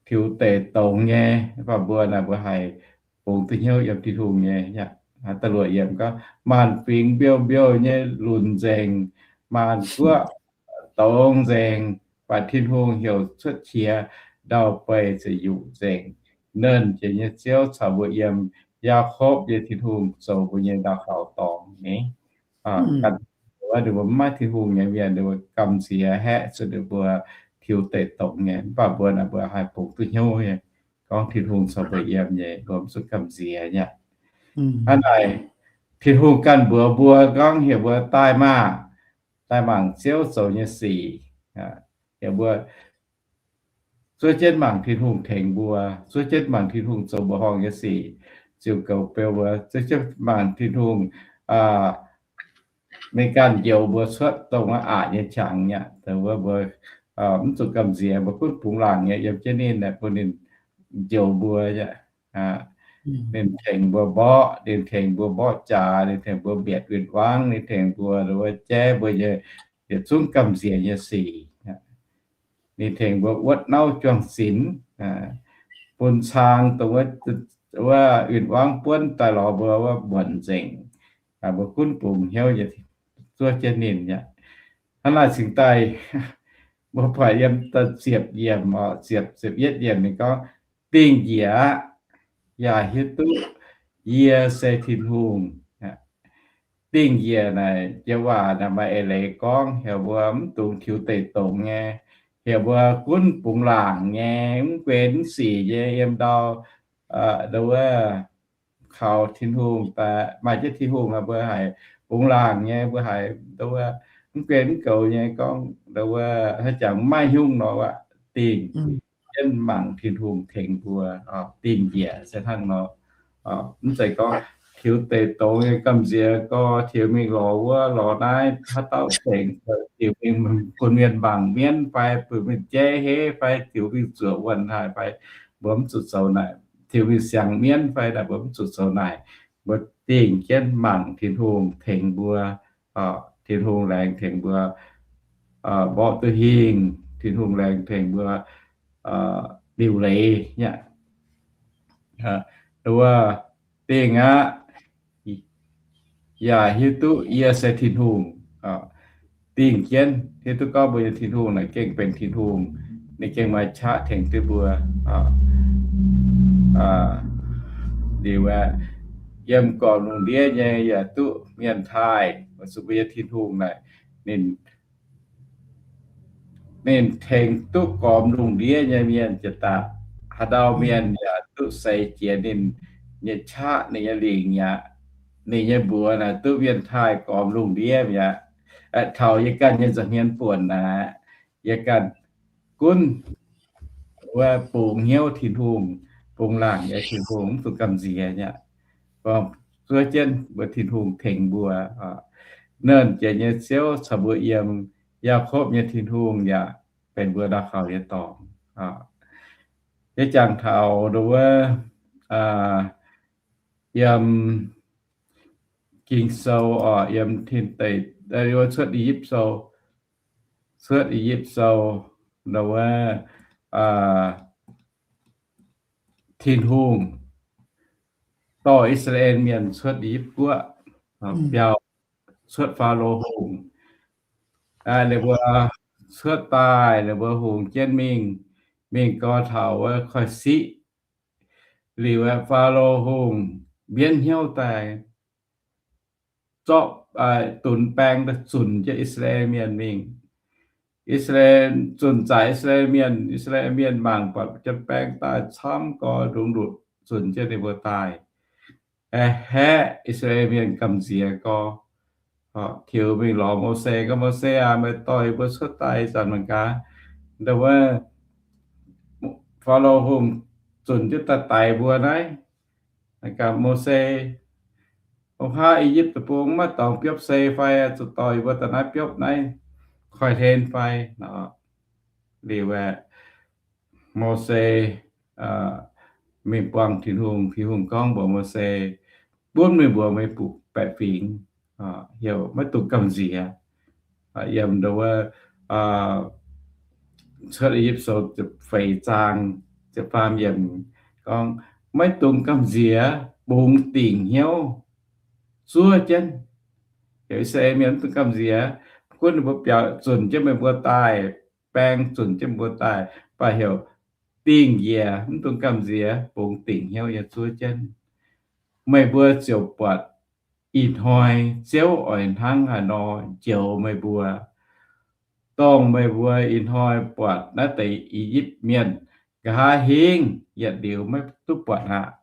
tiux deic dongz nyei, mv baac mbuo naaic mbuo haiz bungx duqv hnyouv yiem Tin-Hungh nyei. Da'luoqc yiemc gorngv, maanc fingx mbiouh mbiouh nyei lunc nzengc, maanc guoqv dongz nzengc, mv baac Tin-Hungh heuc cuotv qiex ndau-beih ziouc yuqc nzengc. Nernh Jiex nyei Ziouv caux mbuo yiem, Yaakopv nyei Tin-Hungh zoux mbuo nyei ndau kaux dorngx nyei. Ganh wuov ninh mbuo mv maaih Tin-Hungh nyei mienh, ninh mbuo gamh nziex haeqv zuqc ninh mbuo tiux deic dongz nyei, mv baac mbuo naaic mbuo haih bungx duqv hnyouv nyei. Gorngv Tin-Hungh caux mbuo yiem nyei, mbuo mv zuqc gamh nziex nyei. Hnangv naaic, Tin-Hungh ganh mbuox mbuo gorngv heuc mbuo daaih maah, daaih mangc Ziouv zoux nyei sic. Heuc mbuo zuov jienv mangc Tin-Hungh tengx mbuo, zuov jienv mangc Tin-Hungh zoux mbuoqc horngh nyei sic, ziouc goux beu mbuo, zuov jienv mangc Tin-Hungh mingh ganh njoux mbuo cuotv dongh wuov aqc nyei qangx nyei. Dongh wuov mbuo mv zuqc gamh nziex, mbuo gunv bungx laangc nyei yiem jienv ninh aeqv, bun ninh njoux mbuo. Ninh tengx mbuo mborqv, ninh tengx mbuo mborqv jaax, ninh tengx mbuo mbietc win-wangv, ninh tengx mbuo, dongh wuov, jaiv mbuo nyei yietc zungv gamh nziex nyei sic. Ninh tengx mbuo wuotv nauv juang-zinx, bun cang dongh wuov, wuov win-wangv buonv daaih lorz mbuo wuov muonc nzengc. Mbuo gunv bungx hnyouv nyei zuov jienv ninh aqv. Hnangv naaic cingx daaih mbuo buatc yiem da'ziepc yiemc oc, ziepc, ziepc yietv yiemc ninh gorngv, dingh njiec aqv, yaac hiuv duqv yie se Tin-Hungh. Dingh njiec naaic, jiex waac naaic maaih eix leiz gorngv, heuc mbuo mv dungx tiux deic dongz nyei, heuc mbuo gunv bungx laangc nyei, mv guei mv sic nyei yiem ndau, ndau wuov kaux Tin-Hungh daaih, maaih jienv Tin-Hungh, mbuo haiz bungx laangc nyei, mbuo haiz ndau wuov mv guei mv goux nyei gorngv, ndau wuov haaix jangx maiv nyungc nor aqv. Dingh jienv mangc Tin-Hungh tengx mbuo. Dingh njiec se hnangv nor. Mv zeiz gorngv tiux deic dongz nyei gamh nziex gorx, tiux mingh lorz wuov lorz naaiv, haaix dauh tengx, tiux mingh bun mienh mangc mienv fai bun mienh jaiv heiv fai tiux mingh zuoqc wuonh haaix fai, mbuo mv zuqc zoux naaic. Tiux mingh siangx mienv fai naaic, mbuo mv zuqc zoux naaic. Mbuo dingh jienv mangc Tin-Hungh tengx mbuo. Tin-Hungh laengz tengx mbuo mborqv duqv hingh, Tin-Hungh laengz tengx mbuo liuc leiz nyei. Wuov dingh aqv, yaac hiuv duqv yie se Tin-Hungh. Dingh jienv hiuv duqv gorngv mbuo nyei Tin-Hungh naaic gengh benx Tin-Hungh. Ninh gengh maaih qaqv tengx duqv mbuo. Liuz aeqv, yiem gormx lungh ndiev nyei yaac duqv mienh taaih, weic zuqc mbuo nyei Tin-Hungh naaic ninh ninh tengx duqv gormx lungh ndiev nyei mienh jiex daaih. Haaix dauh mienh yaac duqv seix jiex ninh nyei qaqv, ninh nyei lingc aqv. Ninh nyei mbuox naaic duqv mienh taaih gormx lungh ndiev mi'aqv. Taux yie ganh nyei nza'hmien buonc naaic, yie ganh gunv wuov bungx hnyouv Tin-Hungh, bungx laangc nyei Tin-Hungh, mv dungx gamh nziex nyei. Zuov jienv mbuo Tin-Hungh tengx mbuo. Nernh Jiex nyei Ziouv caux mbuo yiem, Yaakopv nyei Tin-Hungh yaac benx mbuo ndau kaux nyei dorngx. Yie jangx taux ndau wuov yiem Ging-Sou oc, yiem Tin Deic, cuotv I^yipv Sou, cuotv I^yipv Sou, ndau wuov Tin-Hungh dorh I^saa^laa^en Mienh cuotv I^yipv Guoqv, biaux cuotv Faalo Hungh. Ninh mbuo cuotv daaih, ninh mbuo hungx jienv mingh, mingh gau taux wuov Koiv-Siqv. Liuz aeqv, Faalo Hungh mbienv hnyouv daaih, zorqv, dunx baeng daaih zunc jienv I^saa^laa^en Mienh mingh. I^saa^laa^en, zunc zaaic I^saa^laa^en Mienh, I^saa^laa^en Mienh mangc buatc janx-baeng daaih camv gorx ndongc ndutc, zunc jienv ninh mbuo daaih. Aeqv, haeqv I^saa^laa^en Mienh gamh nziex gorx, tiux mingh lorz Mose gorngv, Mose aac, meih dorh yie mbuo cuotv daaih ih zanc mangc gaax, ndau wuov Faalo Hungh zunc jienv daaih daix mbuo naaiv. Gaax Mose, ov haav I^yipv Deic-Bung maiv dorngx biopv sei fai? Zuqc dorh yie mbuo daaih naaiv biopv naaiv koi hlen fai? Liuz aeqv, Mose mingh buangh Tin-Hungh. Tin-Hungh gorngv mbuox Mose, Buonv meih mbuox meih buoz-baeqc fingx, heuc maiv dungx gamh nziex. Yiem ndau wuov Cuotv I^yipv Sou ziepc feix zaang ziepc faam yiemc gorngv, Maiv dungx gamh nziex, bungx dingc hnyouv zuov jienv. Heuc I^saa^laa^en Mienh mv dungx gamh nziex. Gunv ninh mbuo biaux zunc jienv meih mbuo daaih, baeng zunc jienv meih mbuo daaih, mv baac heuc dingh njiec, mv dungx gamh nziex, bungx dingc hnyouv nyei zuov jienv. Meih mbuo ziouc buatc ih hnoi Ziouv oix hnangv haaix nor njoux meih mbuo, dongh meih mbuo ih hnoi buatc naaiv deix I^yipv Mienh, nqa'haav hingv yietc liuz maiv duqv buatc aqv.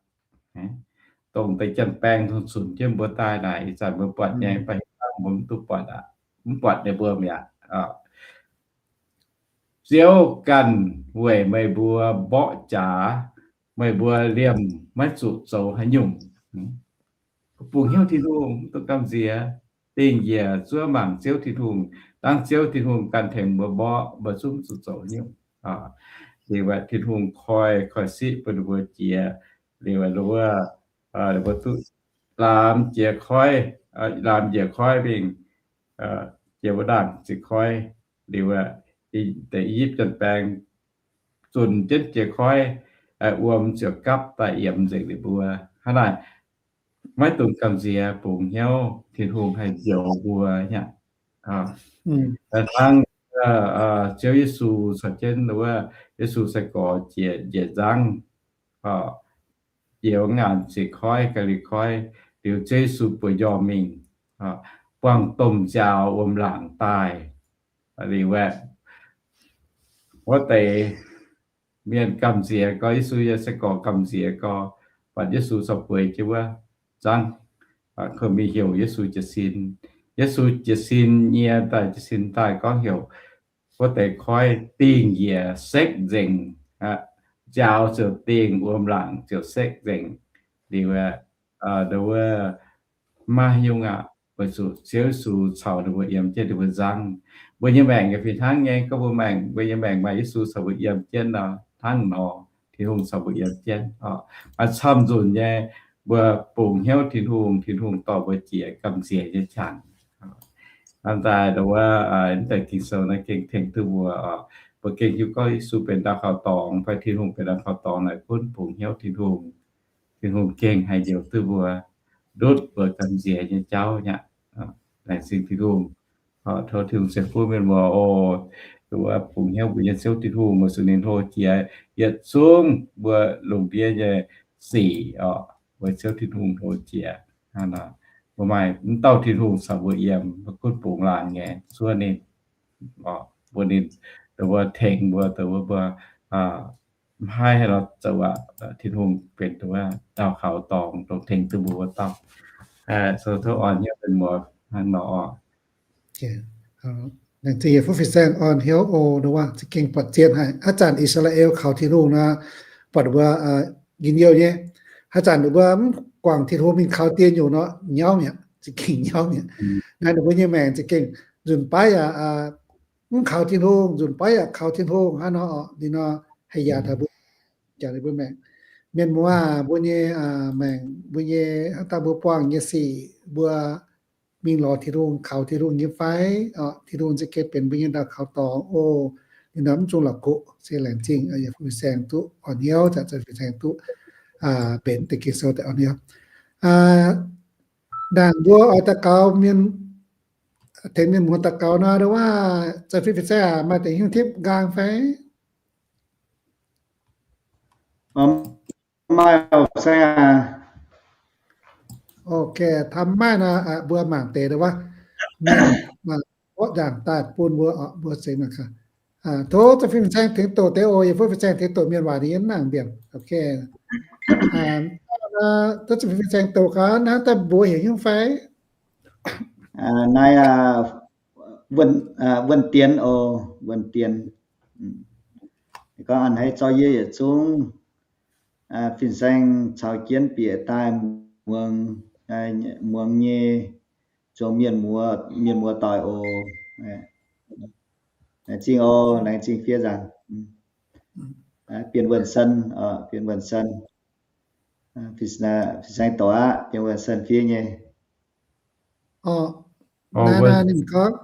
Dongh deix janx-baeng zunc jienv mbuo daaih naaic, ih zanc mbuo buatc nyei, mv baac haaix zanc mbuo mv duqv buatc aqv, mv buatc ninh mbuo mi'aqv. Ziouv ganh weic meih mbuo mborqv jaax, meih mbuo liemh maiv zuqc zoux haaix nyungc. Bungx hnyouv Tin-Hungh, mv dungx gamh nziex. Dingh njiec zuov mangc Ziouv Tin-Hungh, dangv Ziouv Tin-Hungh ganh tengx mbuo mborqv, mbuo zungv mv zuqc zoux haaix nyungc. Liuz aeqv, Tin-Hungh koi, koi siqv bun ninh mbuo jiex. Liuz aeqv, wuov, ninh mbuo duqv laamx jiex koiv, laamx jiex koiv mingh, jiex wuov ndaangc jiex koiv. Liuz aeqv, deix I^yipv Janx-baeng zunc jienv jiex koiv, wuom ziouc gapv daaih yiemx nzengc ninh mbuo. Hnangv naaic, maiv dungx gamh nziex, bungx hnyouv, Tin-Hungh haih njoux mbuo hnangv. Hnangv Ziouv Yesu caux jienv wuov, Yesu sai-gorx jiex njiec nzangv, jiex wuov ngaanc sic koiv, Gaa^li^li Koiv, liuz Ziouv Yesu bueix njormh mingh. buangh domh nziaaux wuom-laangc daaih. Liuz aeqv, wuov deix mienh gamh nziex gorx, Yesu nyei sai-gorx gamh nziex gorx, buatc Yesu corc bueix jienv wuov nzangv, mingh heuc Yesu jiez sin. Yesu jiez sin nyie daaih, jiez sin daaih gorngv heuc wuov deix koiv dingh njiec sekv nzengc, nziaaux ziouc dingh, wuom-laangc ziouc sekv nzengc. Liuz aeqv, wuov, maiv nyungc aqv, weic zuqc Ziouv Yesu caux ninh mbuo yiem jienv ninh mbuo nzangv. Mbuo nyei maengc yaac fih hnangv nyei. Gorngv mbuo maengc, mbuo nyei maengc maaih Yesu caux mbuo yiem jienv nor, hnangv nor Tin-Hungh caux mbuo yiem jienv oc. Maaih camv nzunc nyei, mbuo bungx hnyouv Tin-Hungh, Tin-Hungh dorh mbuo jiex gamh nziex nyei qangx. Hnangv daaih wuov, mv deix Ging-Sou naaiv gengh tengx duqv mbuo oc. Mbuo gengh hiuv gorngv Yesu benx ndau kaux dorngx fai Tin-Hungh benx ndau kaux dorngx naaic, gunv bungx hnyouv Tin-Hungh, Tin-Hungh gengh haih njoux duqv mbuo, ndutv mbuo gamh nziex nyei jauv nyei aqv. Laengz zingh Tin-Hungh. Tov Tin-Hungh ceix fuqv mienh muoz oc. Wuov bungx hnyouv mbuo nyei Ziouv Tin-Hungh, weic zuqc ninh hlo jiex yietc zungv mbuo lungh ndiev nyei sic oc. Weic Ziouv Tin-Hungh hlo jiex, mbuo maaih mv dauh Tin-Hungh caux mbuo yiem, mbuo gunv bungx laanh nyei zuov ninh, mbuox ninh, dongh wuov tengx mbuo, dongh wuov mbuo mv haih haaix nor zoux aqv. Tin-Hungh benx dongh wuov ndau kaux dorngx dongh tengx duqv mbuo wuov dauh. Zoux tov orn hnyouv mienh muoz hnangv nor oc. Laengz zingh yietc fuqv fin-saeng orn hnyouv oc. Nduov za'gengh buatc zien haic. Haaix zanc I^saa^laa^en kaux Tin-Hungh nor, buatc mbuo njien-youh nyei. Haaix zanc ninh mbuo mv guangc Tin-Hungh mingh kaux diex nyungc nor, nyauv mi'aqv, za'gengh nyauv mi'aqv. Naaiv ninh mbuo nyei maengc za'gengh nzunc baav yaac mv kaux Tin-Hungh, nzunc baav yaac kaux Tin-Hungh hnangv nor oc. Ninh nor haih yaac taux mbuo, jaax ninh mbuo maengc. Mienh muoz aac, mbuo nyei maengc, mbuo nyei hnangv daaih mbuo buangh nyei sic, mbuo mingh lorz Tin-Hungh, kaux Tin-Hungh nyei fai oc, Tin-Hungh za'gengh benx mbuo nyei ndau kaux dorngx oc. Ninh nor mv zungv la'kuqv. Se laengz zingh yietc fuqv fin-saeng duqv orn hnyouv, zanc fin-saeng duqv benx deix Ging-Sou daaih orn hnyouv. Ndaangc mbuo oix daux gaux mienh, tengx mienh muoz daux gaux nor, nduov za'gengh fin-saeng maaih deix hiuv tipv nqaang fai? Maaih fin-saeng aac. Ok, taux maaih nor, mbuo mangc deix nduov, mienh, orqv ndaangc daaih bun mbuo, mbuo zengx nor. Tov fin-saeng tengx doqc deix oc. Yietc fuqv fin-saeng tengx doqc mienh waac ninh yiem nangc mbienc. Ok. Tov fin-saeng doqc gaax, hnangv daaih mbuox heuc nyungc fai? Naaiv, Wuonh Dienx oc, Wuonh Dienx. Gorngv a'hneiv zorqv yie yietc zungv fin-saeng caux jienv bieqc daaih muangx, muangx nyei zuangx mienh muoz, mienh muoz doic oc. Laengz zingh oc, laengz zingh fiev nzaangc. Bienh Wuonh Sen, Bienh Wuonh Sen. Fin-saeng doqc aqv, Bienh Wuonh Sen fiev nyei. Naaiv ninh gorngv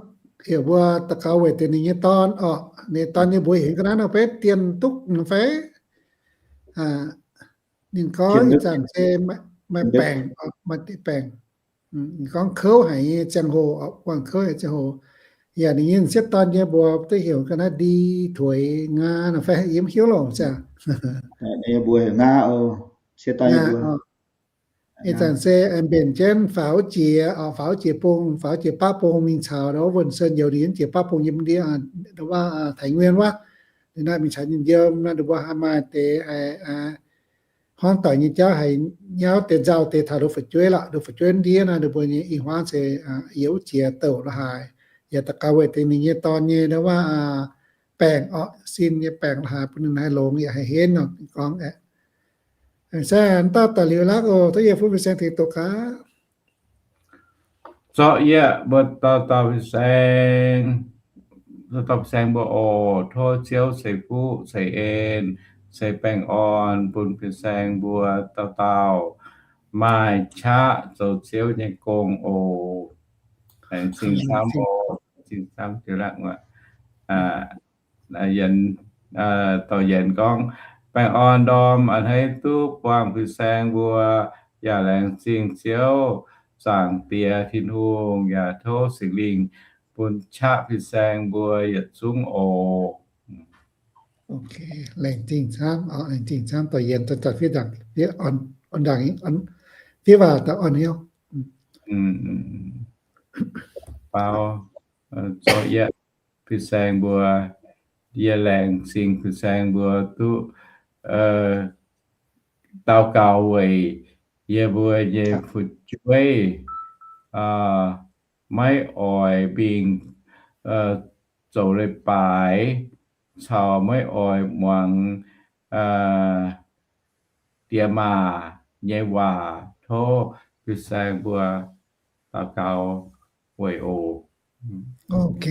heuc mbuo daux gaux weic deix ninh nyei dorn oc. Ninh dorn nyei mbuox heuc ga'naaiv nor, beiv dienh duqv fai? Ninh gorngv ih zanc se maaih baengc, maaih deix baengc. Ninh gorngv kouv haic nyei ziangh hoc, buangh kouv haic ziangh hoc. Yaac ninh nyei sieqv dorn nyei mbuox duqv heuc ga'naaiv ndi tuix ngaa nor fai, yie mv hiuv longc ziangh. Ninh mbuox heuc ngaa oc, sieqv dorn nyei mbuox. Ih zanc se mbenc jienv faaux jiex, faaux jiex bung, faaux jiex baqv bung mingh caux wuov Wuonh Sen youz ninh yiem jiex baqv bung yiem ndiev, Taiv Nguyên wuov. Ninh naaiv mingh caux ninh yiem nor, ninh mbuo haih maaih deix haiz hmuangv doic nyei jauv, haih nyauv deix nzauh deix taux nduov fu'jueiv lorqc. Nduov fu'jueiv ndiev nor, ninh mbuo nyei ih hmuangv se youz jiex douc la'haaix. Yaac daux gaux weic deix ninh nyei dorn nyei nduov wuov baengc orqc, sin nyei baengc la'haaix bun ninh haih longx yaac haih henv nor gorngv aeqv. Saeng dauh daaih liuz lakv oc, tov yie fuqv fin-saeng tengx doqc gaax. Zorqv yie mbuo dauh dauh fin-saeng, dauh dauh fin-saeng mbuo oc. Tov Ziouv ceix fuqv ceix en ceix baengh orn bun fin-saeng mbuo dauh dauh maaih qaqv zoux Ziouv nyei gong oc. Laengz zingh camv oc. Laengz zingh camv. Yienx, dorh Yienx gorngv, baengh orn ndorm a'hneiv duqv buangh fin-saeng mbuo, yaac laengz zingh Ziouv Zaangc Diex Tin-Hungh, yaac tov Singx Lingh bun qaqv fin-saeng mbuo yietc zungv oc. Ok, laengz zingh camv, laengz zingh camv dorh Yienx, fiev waac daaih orn hnyouv. Baaux, zorqv yie fin-saeng mbuo, yie laengz zingh fin-saeng mbuo duqv daux gaux weic yie mbuo nyei fu'jueiv maiv oix mingh zoux leiz-baaix caux maiv oix muangx diex maac nyei waac. Tov fin-saeng mbuo daux gaux weic oc. Ok,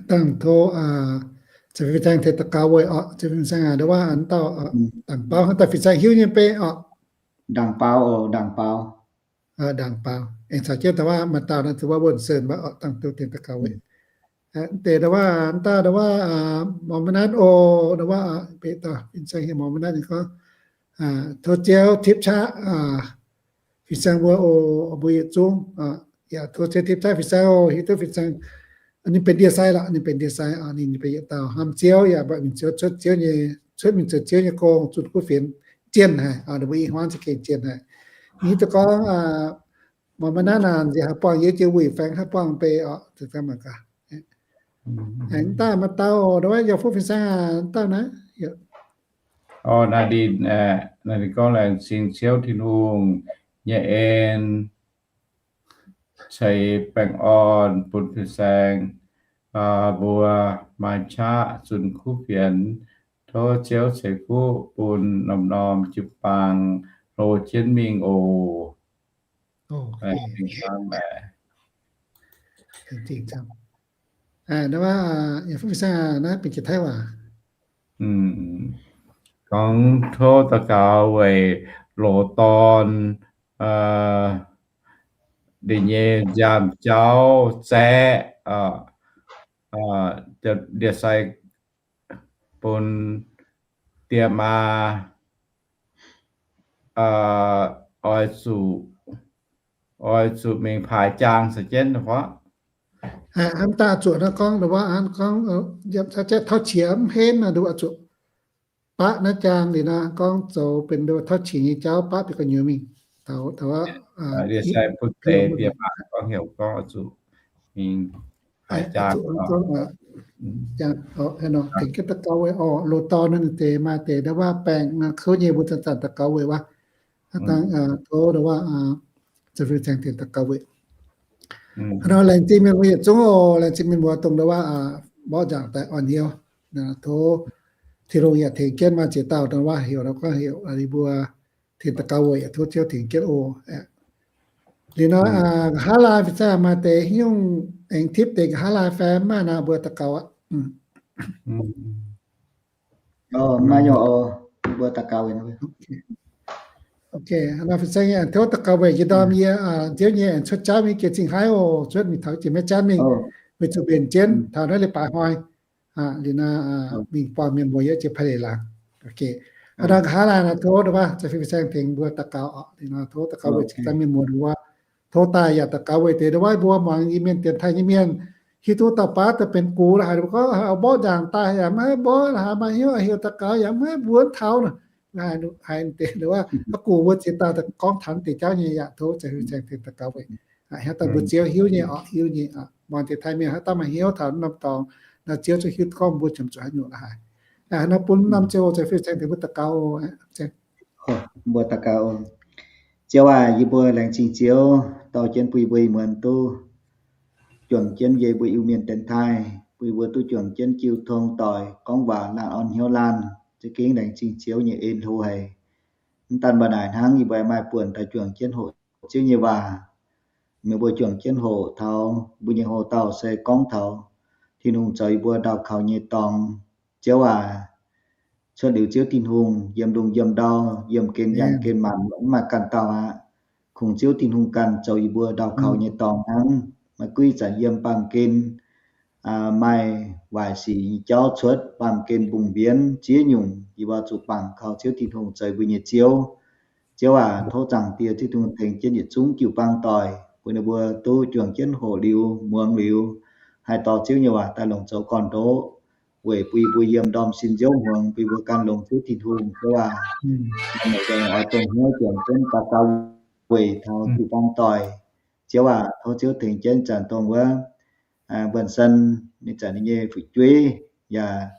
dangh tov fin-saeng tengx daux gaux weic oc. Fin-saeng aac, ndau wuov dauh dangc baaux hnangv daaih fin-saeng hiuv nyei mbe oc. Dangc baaux oc, dangc baaux. Dangc baaux. Aengx caux jienv ndau wuov maaih dauh naaiv zuqc wuov wuonh sen wuov oc, dangh duqv tengx daux gaux weic. Deix ndau wuov, ndau wuov, morz maiv nanv oc, ndau wuov, beiv dauh fin-saeng hiuv morz maiv nanv ninh gorngv, tov Ziouv tipv qaqv fin-saeng mbuo oc, mbuo yietc zungv. Yaac tov Ziouv tipv qaqv fin-saeng oc, hiuv duqv fin-saeng ninh benx ndie-sai lorqc, ninh benx ndie-sai, ninh benx yietc dauh hnamv Ziouv yaac mbuoqc mingh Ziouv, cuotv Ziouv nyei, cuotv mingh zoux Ziouv nyei gong, zunh kuv fienx jienv haic. Ninh mbuo i hmuangv za'gengh jienv haic. Ninh hiuv duqv gorngv morz maiv nanv naaic nziex haaix buangh, yie jiex wuic faengx haaix buangh mbe oc. Aengx daaih maaih dauh ndau wuov yaac fuqv fin-saeng aac, dauh naaiv. Orv, naaiv ninh, naaiv ninh gorngv laengz zingh Ziouv Tin-Hungh nyei en ceix baengh orn bun fin-saeng mbuo maaih qaqv zunh kuv fienx. Tov Ziouv ceix fuqv bun norm-norm jiu-baang hlo jienv mingh oc. Gorngv tov daux gaux weic loz-dorn, ninh nyei nziaamv-jauv zaeqv, ndie-sai bun diex maa oix zuqc, oix zuqc mingh paaix jaang se jienv fov. Hnamv daaih zuqc naaiv gorngv, gorngv tauv qiex mv henv zuqc baqv naaiv jaang liuz nor, gorngv zoux benx tauv qiex nyei jauv baqv bieqc gu'nyuoz mingh. Ndie-sai bun deix diex maa gorngv heuc gorngv zuqc mingh paaix jaang. Tengx jienv daux gaux weic oc. Loz-dorn naaiv deix maaih deix ndau wuov baengh kuv nyei mbuo zanc-zanc daux gaux weic wuov. Dangh tov ndau wuov fin-saeng tengx daux gaux weic. Nor laengz zingh mienh mbuo yietc zungv oc. Laengz zingh mienh mbuo dongh ndau wuov mborqv nzaangc daaih orn hnyouv. Tov Tin-Hungh yaac tengx jienv maaih ziex dauh ndau wuov heuc nor gorngv heuc ninh mbuo tengx daux gaux weic, tov Ziouv tengx jienv oc. Liuz nor, nqa'haav laai fin-saeng maaih deix nyungc aengx tipv deix nqa'haav laai fai maaih nor mbuo daux gaux aqv. Maaih nyungc oc, mbuo daux gaux. Ok, nor fin-saeng nyei aengx tov daux gaux weic yie ndorm yie nziouv nyei aengx cuotv jauv mingh jiex Zingh Haaix oc, cuotv mingh taux jiex Meiv Janv mingh, weic zuqc mbenc jienv taux naaiv leiz-baaix hnoi. Liuz nor mingh buangh mienh muoz yiem jiex Pei Leic Laangz. Ok, nor nqa'haav laai nor tov ndau wuov fin-saeng tengx mbuo daux gaux oc. Liuz nor tov daux gaux weic jiex daaih mienh muoz ndau wuov. Tov daaih yaac daux gaux weic deix ndau wuov mbuo muangx Iu-Mienh dienx taaih nyei mienh hiuv duqv dauh baav daaih benx gux la'haic, mbuo gorngv mborqv nzaangc daaih yaac maiv mborqv, la'haaix maaih hnyouv heuc daux gaux yaac maiv mbuo mv taux nor. Haiz deix ndau wuov mv gux mbuo ziex dauh gorngv taux deix jauv nyei yaac tov fin-saeng tengx daux gaux weic. Hnangv daaih mbuo Ziouv hiuv nyei oc, hiuv nyei. Muangx deix taaih mienh hnangv daaih maaih hnyouv taux norm dorngx nor, Ziouv zungv hiuv gorngv mbuo ziouc zuqc haaix nyungc la'haic. Nor bun norm Ziouv fin-saeng tengx mbuo daux gaux. Mbuo daux gaux. Ziouv aac, yie mbuo laengz zingh Ziouv dorh jienv bun yie mbuo ih muonz duqv juangc jienv yie mbuo Iu-Mienh dienx taaih, bun yie mbuo duqv juangc jienv jiu tong doic gorngv waac laanh orn hnyouv laanh. Za'gengh laengz zingh Ziouv nyei en hlo haic. Mv daan mba'naaic hnangv, yie mbuo maaih buonc daaih juangc jienv hoqc Ziouv nyei waac. Meih mbuo juangc jienv hoqc taux mbuo nyei hoc-dauh se gorngv taux Tin-Hungh zoux yie mbuo ndau kaux nyei dorngx. Ziouv aac, cuotv liuz Ziouv Tin-Hungh yiem lungh yiem ndau, yiem gen yangh gen maanc mv maaih ganh dauh aqv. Kungx Ziouv Tin-Hungh ganh zoux yie mbuo ndau kaux nyei dorngx hnangv. Maiv gunv zanc yiem baamh gen maaih waaic sic nyei jauv cuotv, baamh gen mbungh mbienv ziex nyungc, yie mbuo zuqc bangc kaux Ziouv Tin-Hungh zoux yie mbuo nyei Ziouv. Ziouv aac, tov Zaangc Diex Ziouv Tin-Hungh tengx jienv yietc zungv jiu-baang doic, bun ninh mbuo duqv juangc jienv hoqc liuz, muangx liuz, haih dorh Ziouv nyei waac daaih longc zoux gorn-ndoqv, weic bun yie mbuo yiem ndorm sin nziouv hmuangx, bun yie mbuo gan longx Ziouv Tin-Hungh. Ziouv aac, meih oix dongh hnyouv juangc jienv daux gaux weic taux jiu-baang doic. Ziouv aac, tov Ziouv tengx jienv zanc dongh wuov Mbuonx San, ninh zanc ninh nyei fu'jueiv yaac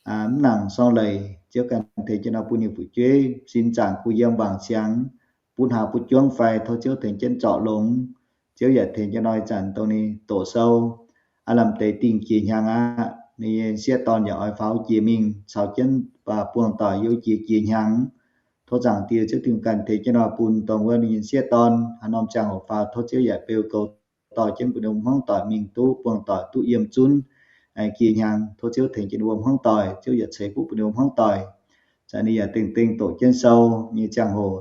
mv nangc sorng leic. Ziouv ganh tengx jienv nor bun ninh fu'jueiv sin zaangc kuh yiem wangc siangx, butv hlaax butv juangv fai, tov Ziouv tengx jienv zorc longx. Ziouv yaac tengx jienv nor ih zanc dongh ninh doqc sou, aav lamh deix dingh jiex hnyangx aqv. Ninh nyei sieqv dorn yaac oix faaux jiex mingh caux jienv buangh doic youh jiex jiex hnyangx. Tov Zaangc Diex Ziouv Tin-Hungh ganh tengx jienv nor bun dongh wuov ninh nyei sieqv dorn haaix norm ziangh hoc faaux, tov Ziouv yaac beu goux dorh jienv bun ninh wuom hmuangv doic mingh duqv buangh doic duqv yiem zunv jiex hnyangx. Tov Ziouv tengx jienv ninh wuom hmuangv doic, Ziouv yaac ceix fuqv bun ninh wuom hmuangv doic. Zanc ninh yaac dengh dengh doqc jienv sou nyei ziangh hoc,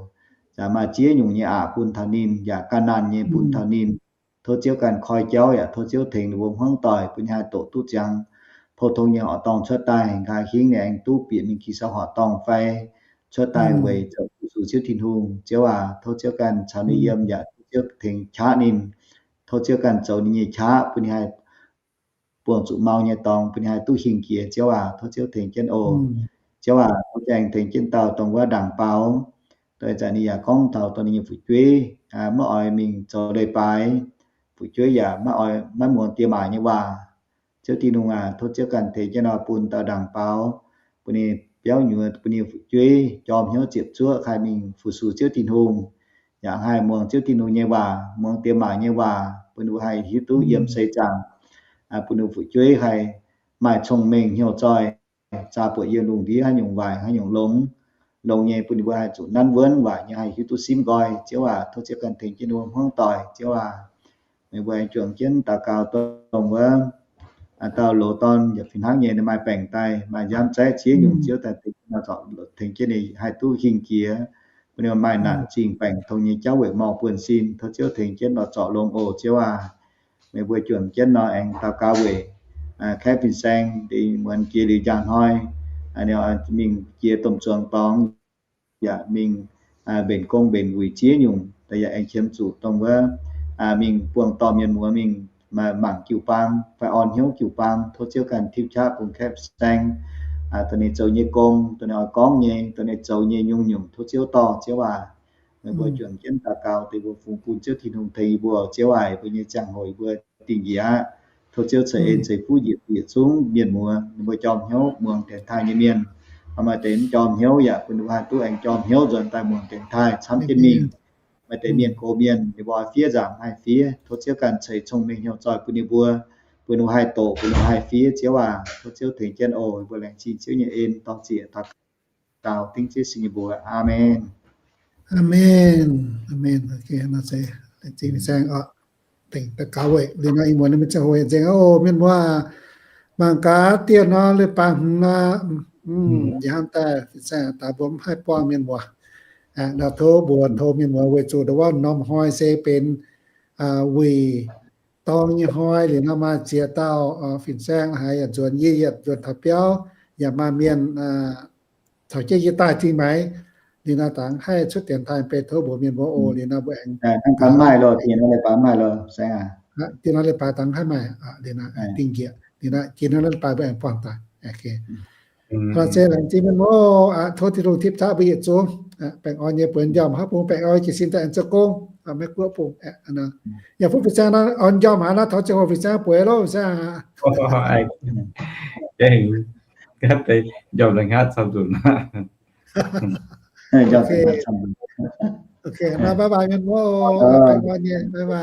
zanc maaih ziex nyungc nyei aqc bun taux ninh, yaac ga'naanh nyei bun taux ninh. Tov Ziouv ganh koi jauv yaac tov Ziouv tengx ninh wuom hmuangv doic bun ninh haih doqc duqv ziangx pou-tong nyei horqc dorngh cuotv daaih, nqa'haav hingv ninh aengx duqv bieqc mingh Ging-Sou horqc dorngh fai cuotv daaih weic zoux fu-sux Ziouv Tin-Hungh. Ziouv aac, tov Ziouv ganh caux ninh yiem yaac tov Ziouv tengx qaqv ninh. Tov Ziouv ganh zoux ninh nyei qaqv bun ninh haih buangh zuqc mau nyei dorngx, bun ninh haih duqv hingh jiex. Ziouv aac, tov Ziouv tengx jienv oc. Ziouv aac, tov Ziouv aengx tengx jienv dauh dongh wuov ndaangc baaux, dongh zanc ninh yaac gorngv taux dongh ninh nyei fu'jueiv maiv oix mingh zoux leiz-baaix, fu'jueiv yaac maiv oix, maiv muangx diex maac nyei waac. Ziouv Tin-Hungh aac, tov Ziouv ganh tengx jienv nor bun dauh ndaangc baaux, bun ninh biauv nyuoz, bun ninh fu'jueiv jorm hnyouv ziepc zuoqv haih mingh fu-sux Ziouv Tin-Hungh, yaac haih muangx Ziouv Tin-Hungh nyei waac, muangx diex maac nyei waac, bun ninh mbuo haih hiuv duqv yiem seix zaangc, bun ninh fu'jueiv haih maaih cong-mengh hnyouv zoih, zaah buatc yiem lungh ndiev haaix nyungc waaic haaix nyungc longx, longx nyei bun ninh mbuo haih zuqc nanv wuonv, waaic nyei haih hiuv duqv simv nqoi. Ziouv aac, tov Ziouv ganh tengx jienv ninh mbuo hmuangv doic. Ziouv aac, meih mbuo aengx juangc jienv daux gaux dongh wuov dauh loz dorn yaac fih hnangv nyei, ninh maaih baengc daaih, maaih nziaamv zaeqv ziex nyungc. Ziouv daaih tengx jienv ninh haih duqv hingh jiex, bun ninh maaih naanc zingh baengc tong nyei jauv weic morh buonv-sin. Tov Ziouv tengx jienv lorz zorc longx oc. Ziouv aac, meih mbuo juangc jienv nor aengx daux gaux weic kaeqv fin-saeng, muonz jiex liuz njang hnoi mingh jiex domh zuangx dorngx, yaac mingh mbenc gong mbenc wuic ziex nyungc, yaac aengx qiemx zuqc dongh wuov mingh buangh dorh mienh muoz mingh mangc jiu-baang fai orn hnyouv jiu-baang. Tov Ziouv ganh tiuv qaqv bun kaeqv fin-saeng, dongh ninh zoux nyei gong, dongh ninh oix gorngv nyei, dongh ninh zoux nyei nyungc-nyungc, tov Ziouv dorh. Ziouv aac, meih mbuo juangc jienv daux gaux deix mbuo fungx bun Ziouv Tin-Hungh tengx yie mbuo. Ziouv aac, yie mbuo nyei ziangh hoc yie mbuo dingh njiec aqv. Tov Ziouv ceix en ceix fuqv njiec yietc zungv mienh muoz, ninh mbuo jorm hnyouv muangx dienx taaih nyei mienh. Maaih deix mv jorm hnyouv yaac bun ninh mbuo haih duqv aengx jorm hnyouv nzuonx daaih muangx dienx taaih camv jienv mingh. Maaih deix mienh gox mienh, ninh mbuo oix fiev nzangc mv haih fiev. Tov Ziouv ganh ceix cong-mengh hnyouv zoih bun ninh mbuo, bun ninh mbuo haih doqc, bun ninh mbuo haih fiev. Ziouv aac, tov Ziouv tengx jienv oc. Yie mbuo laengz zingh Ziouv nyei en, dor-ziec daux gaux dengv Ziouv sin nyei mbuox. Aamen. Aamen. Aamen. Laengz zingh fin-saeng oc. Dengh daux gaux weic liuz nor ih muonz mingh ziangh hoc nzengc oc. Mienh muoz, mangc gaax dieh nor leiz-baaix hmz nor, yie hnamv daaih fin-saeng daaih mbuo mv haih buangh mienh muoz. Nor tov mbuox tov mienh muoz weic zuqc ndau wuov norm hnoi se benx wuic dorng nyei hnoi liuz nor maaih ziex dauh fin-saeng haiz yaac nzuonx, yie yietc nzuonx taux biauv, yaac maaih mienh caux jienv yie daaih zingh maengx. Liuz nor dangx haih cuotv dienx taaih beiv tov mbuox mienh mbuo oc. Liuz nor mbuo aengx maaih loh, dieh nor leiz-baaix dangx haih maaih, dingh njiec. Liuz nor jiex nor leiz-baaix mbuo aengx buangh daaih. Lorz se laengz zingh mienh muoz, tov Tin-Hungh tipv caqv mbuo yietc zungv, baengh orn nyei bueix njormh haaix bung, baengh orn jiez sin daaih aengx zoux gong, Meiv Guoqv bung. Yaac fuqv fin-saeng nor orn njormh haaix nor, taux ziangh hoc fin-saeng bueix loh, fin-saeng aac. Njormh nqa'haav camv nzunc. Ok, bye bye mienh muoz, baengh orn nyei, bye bye.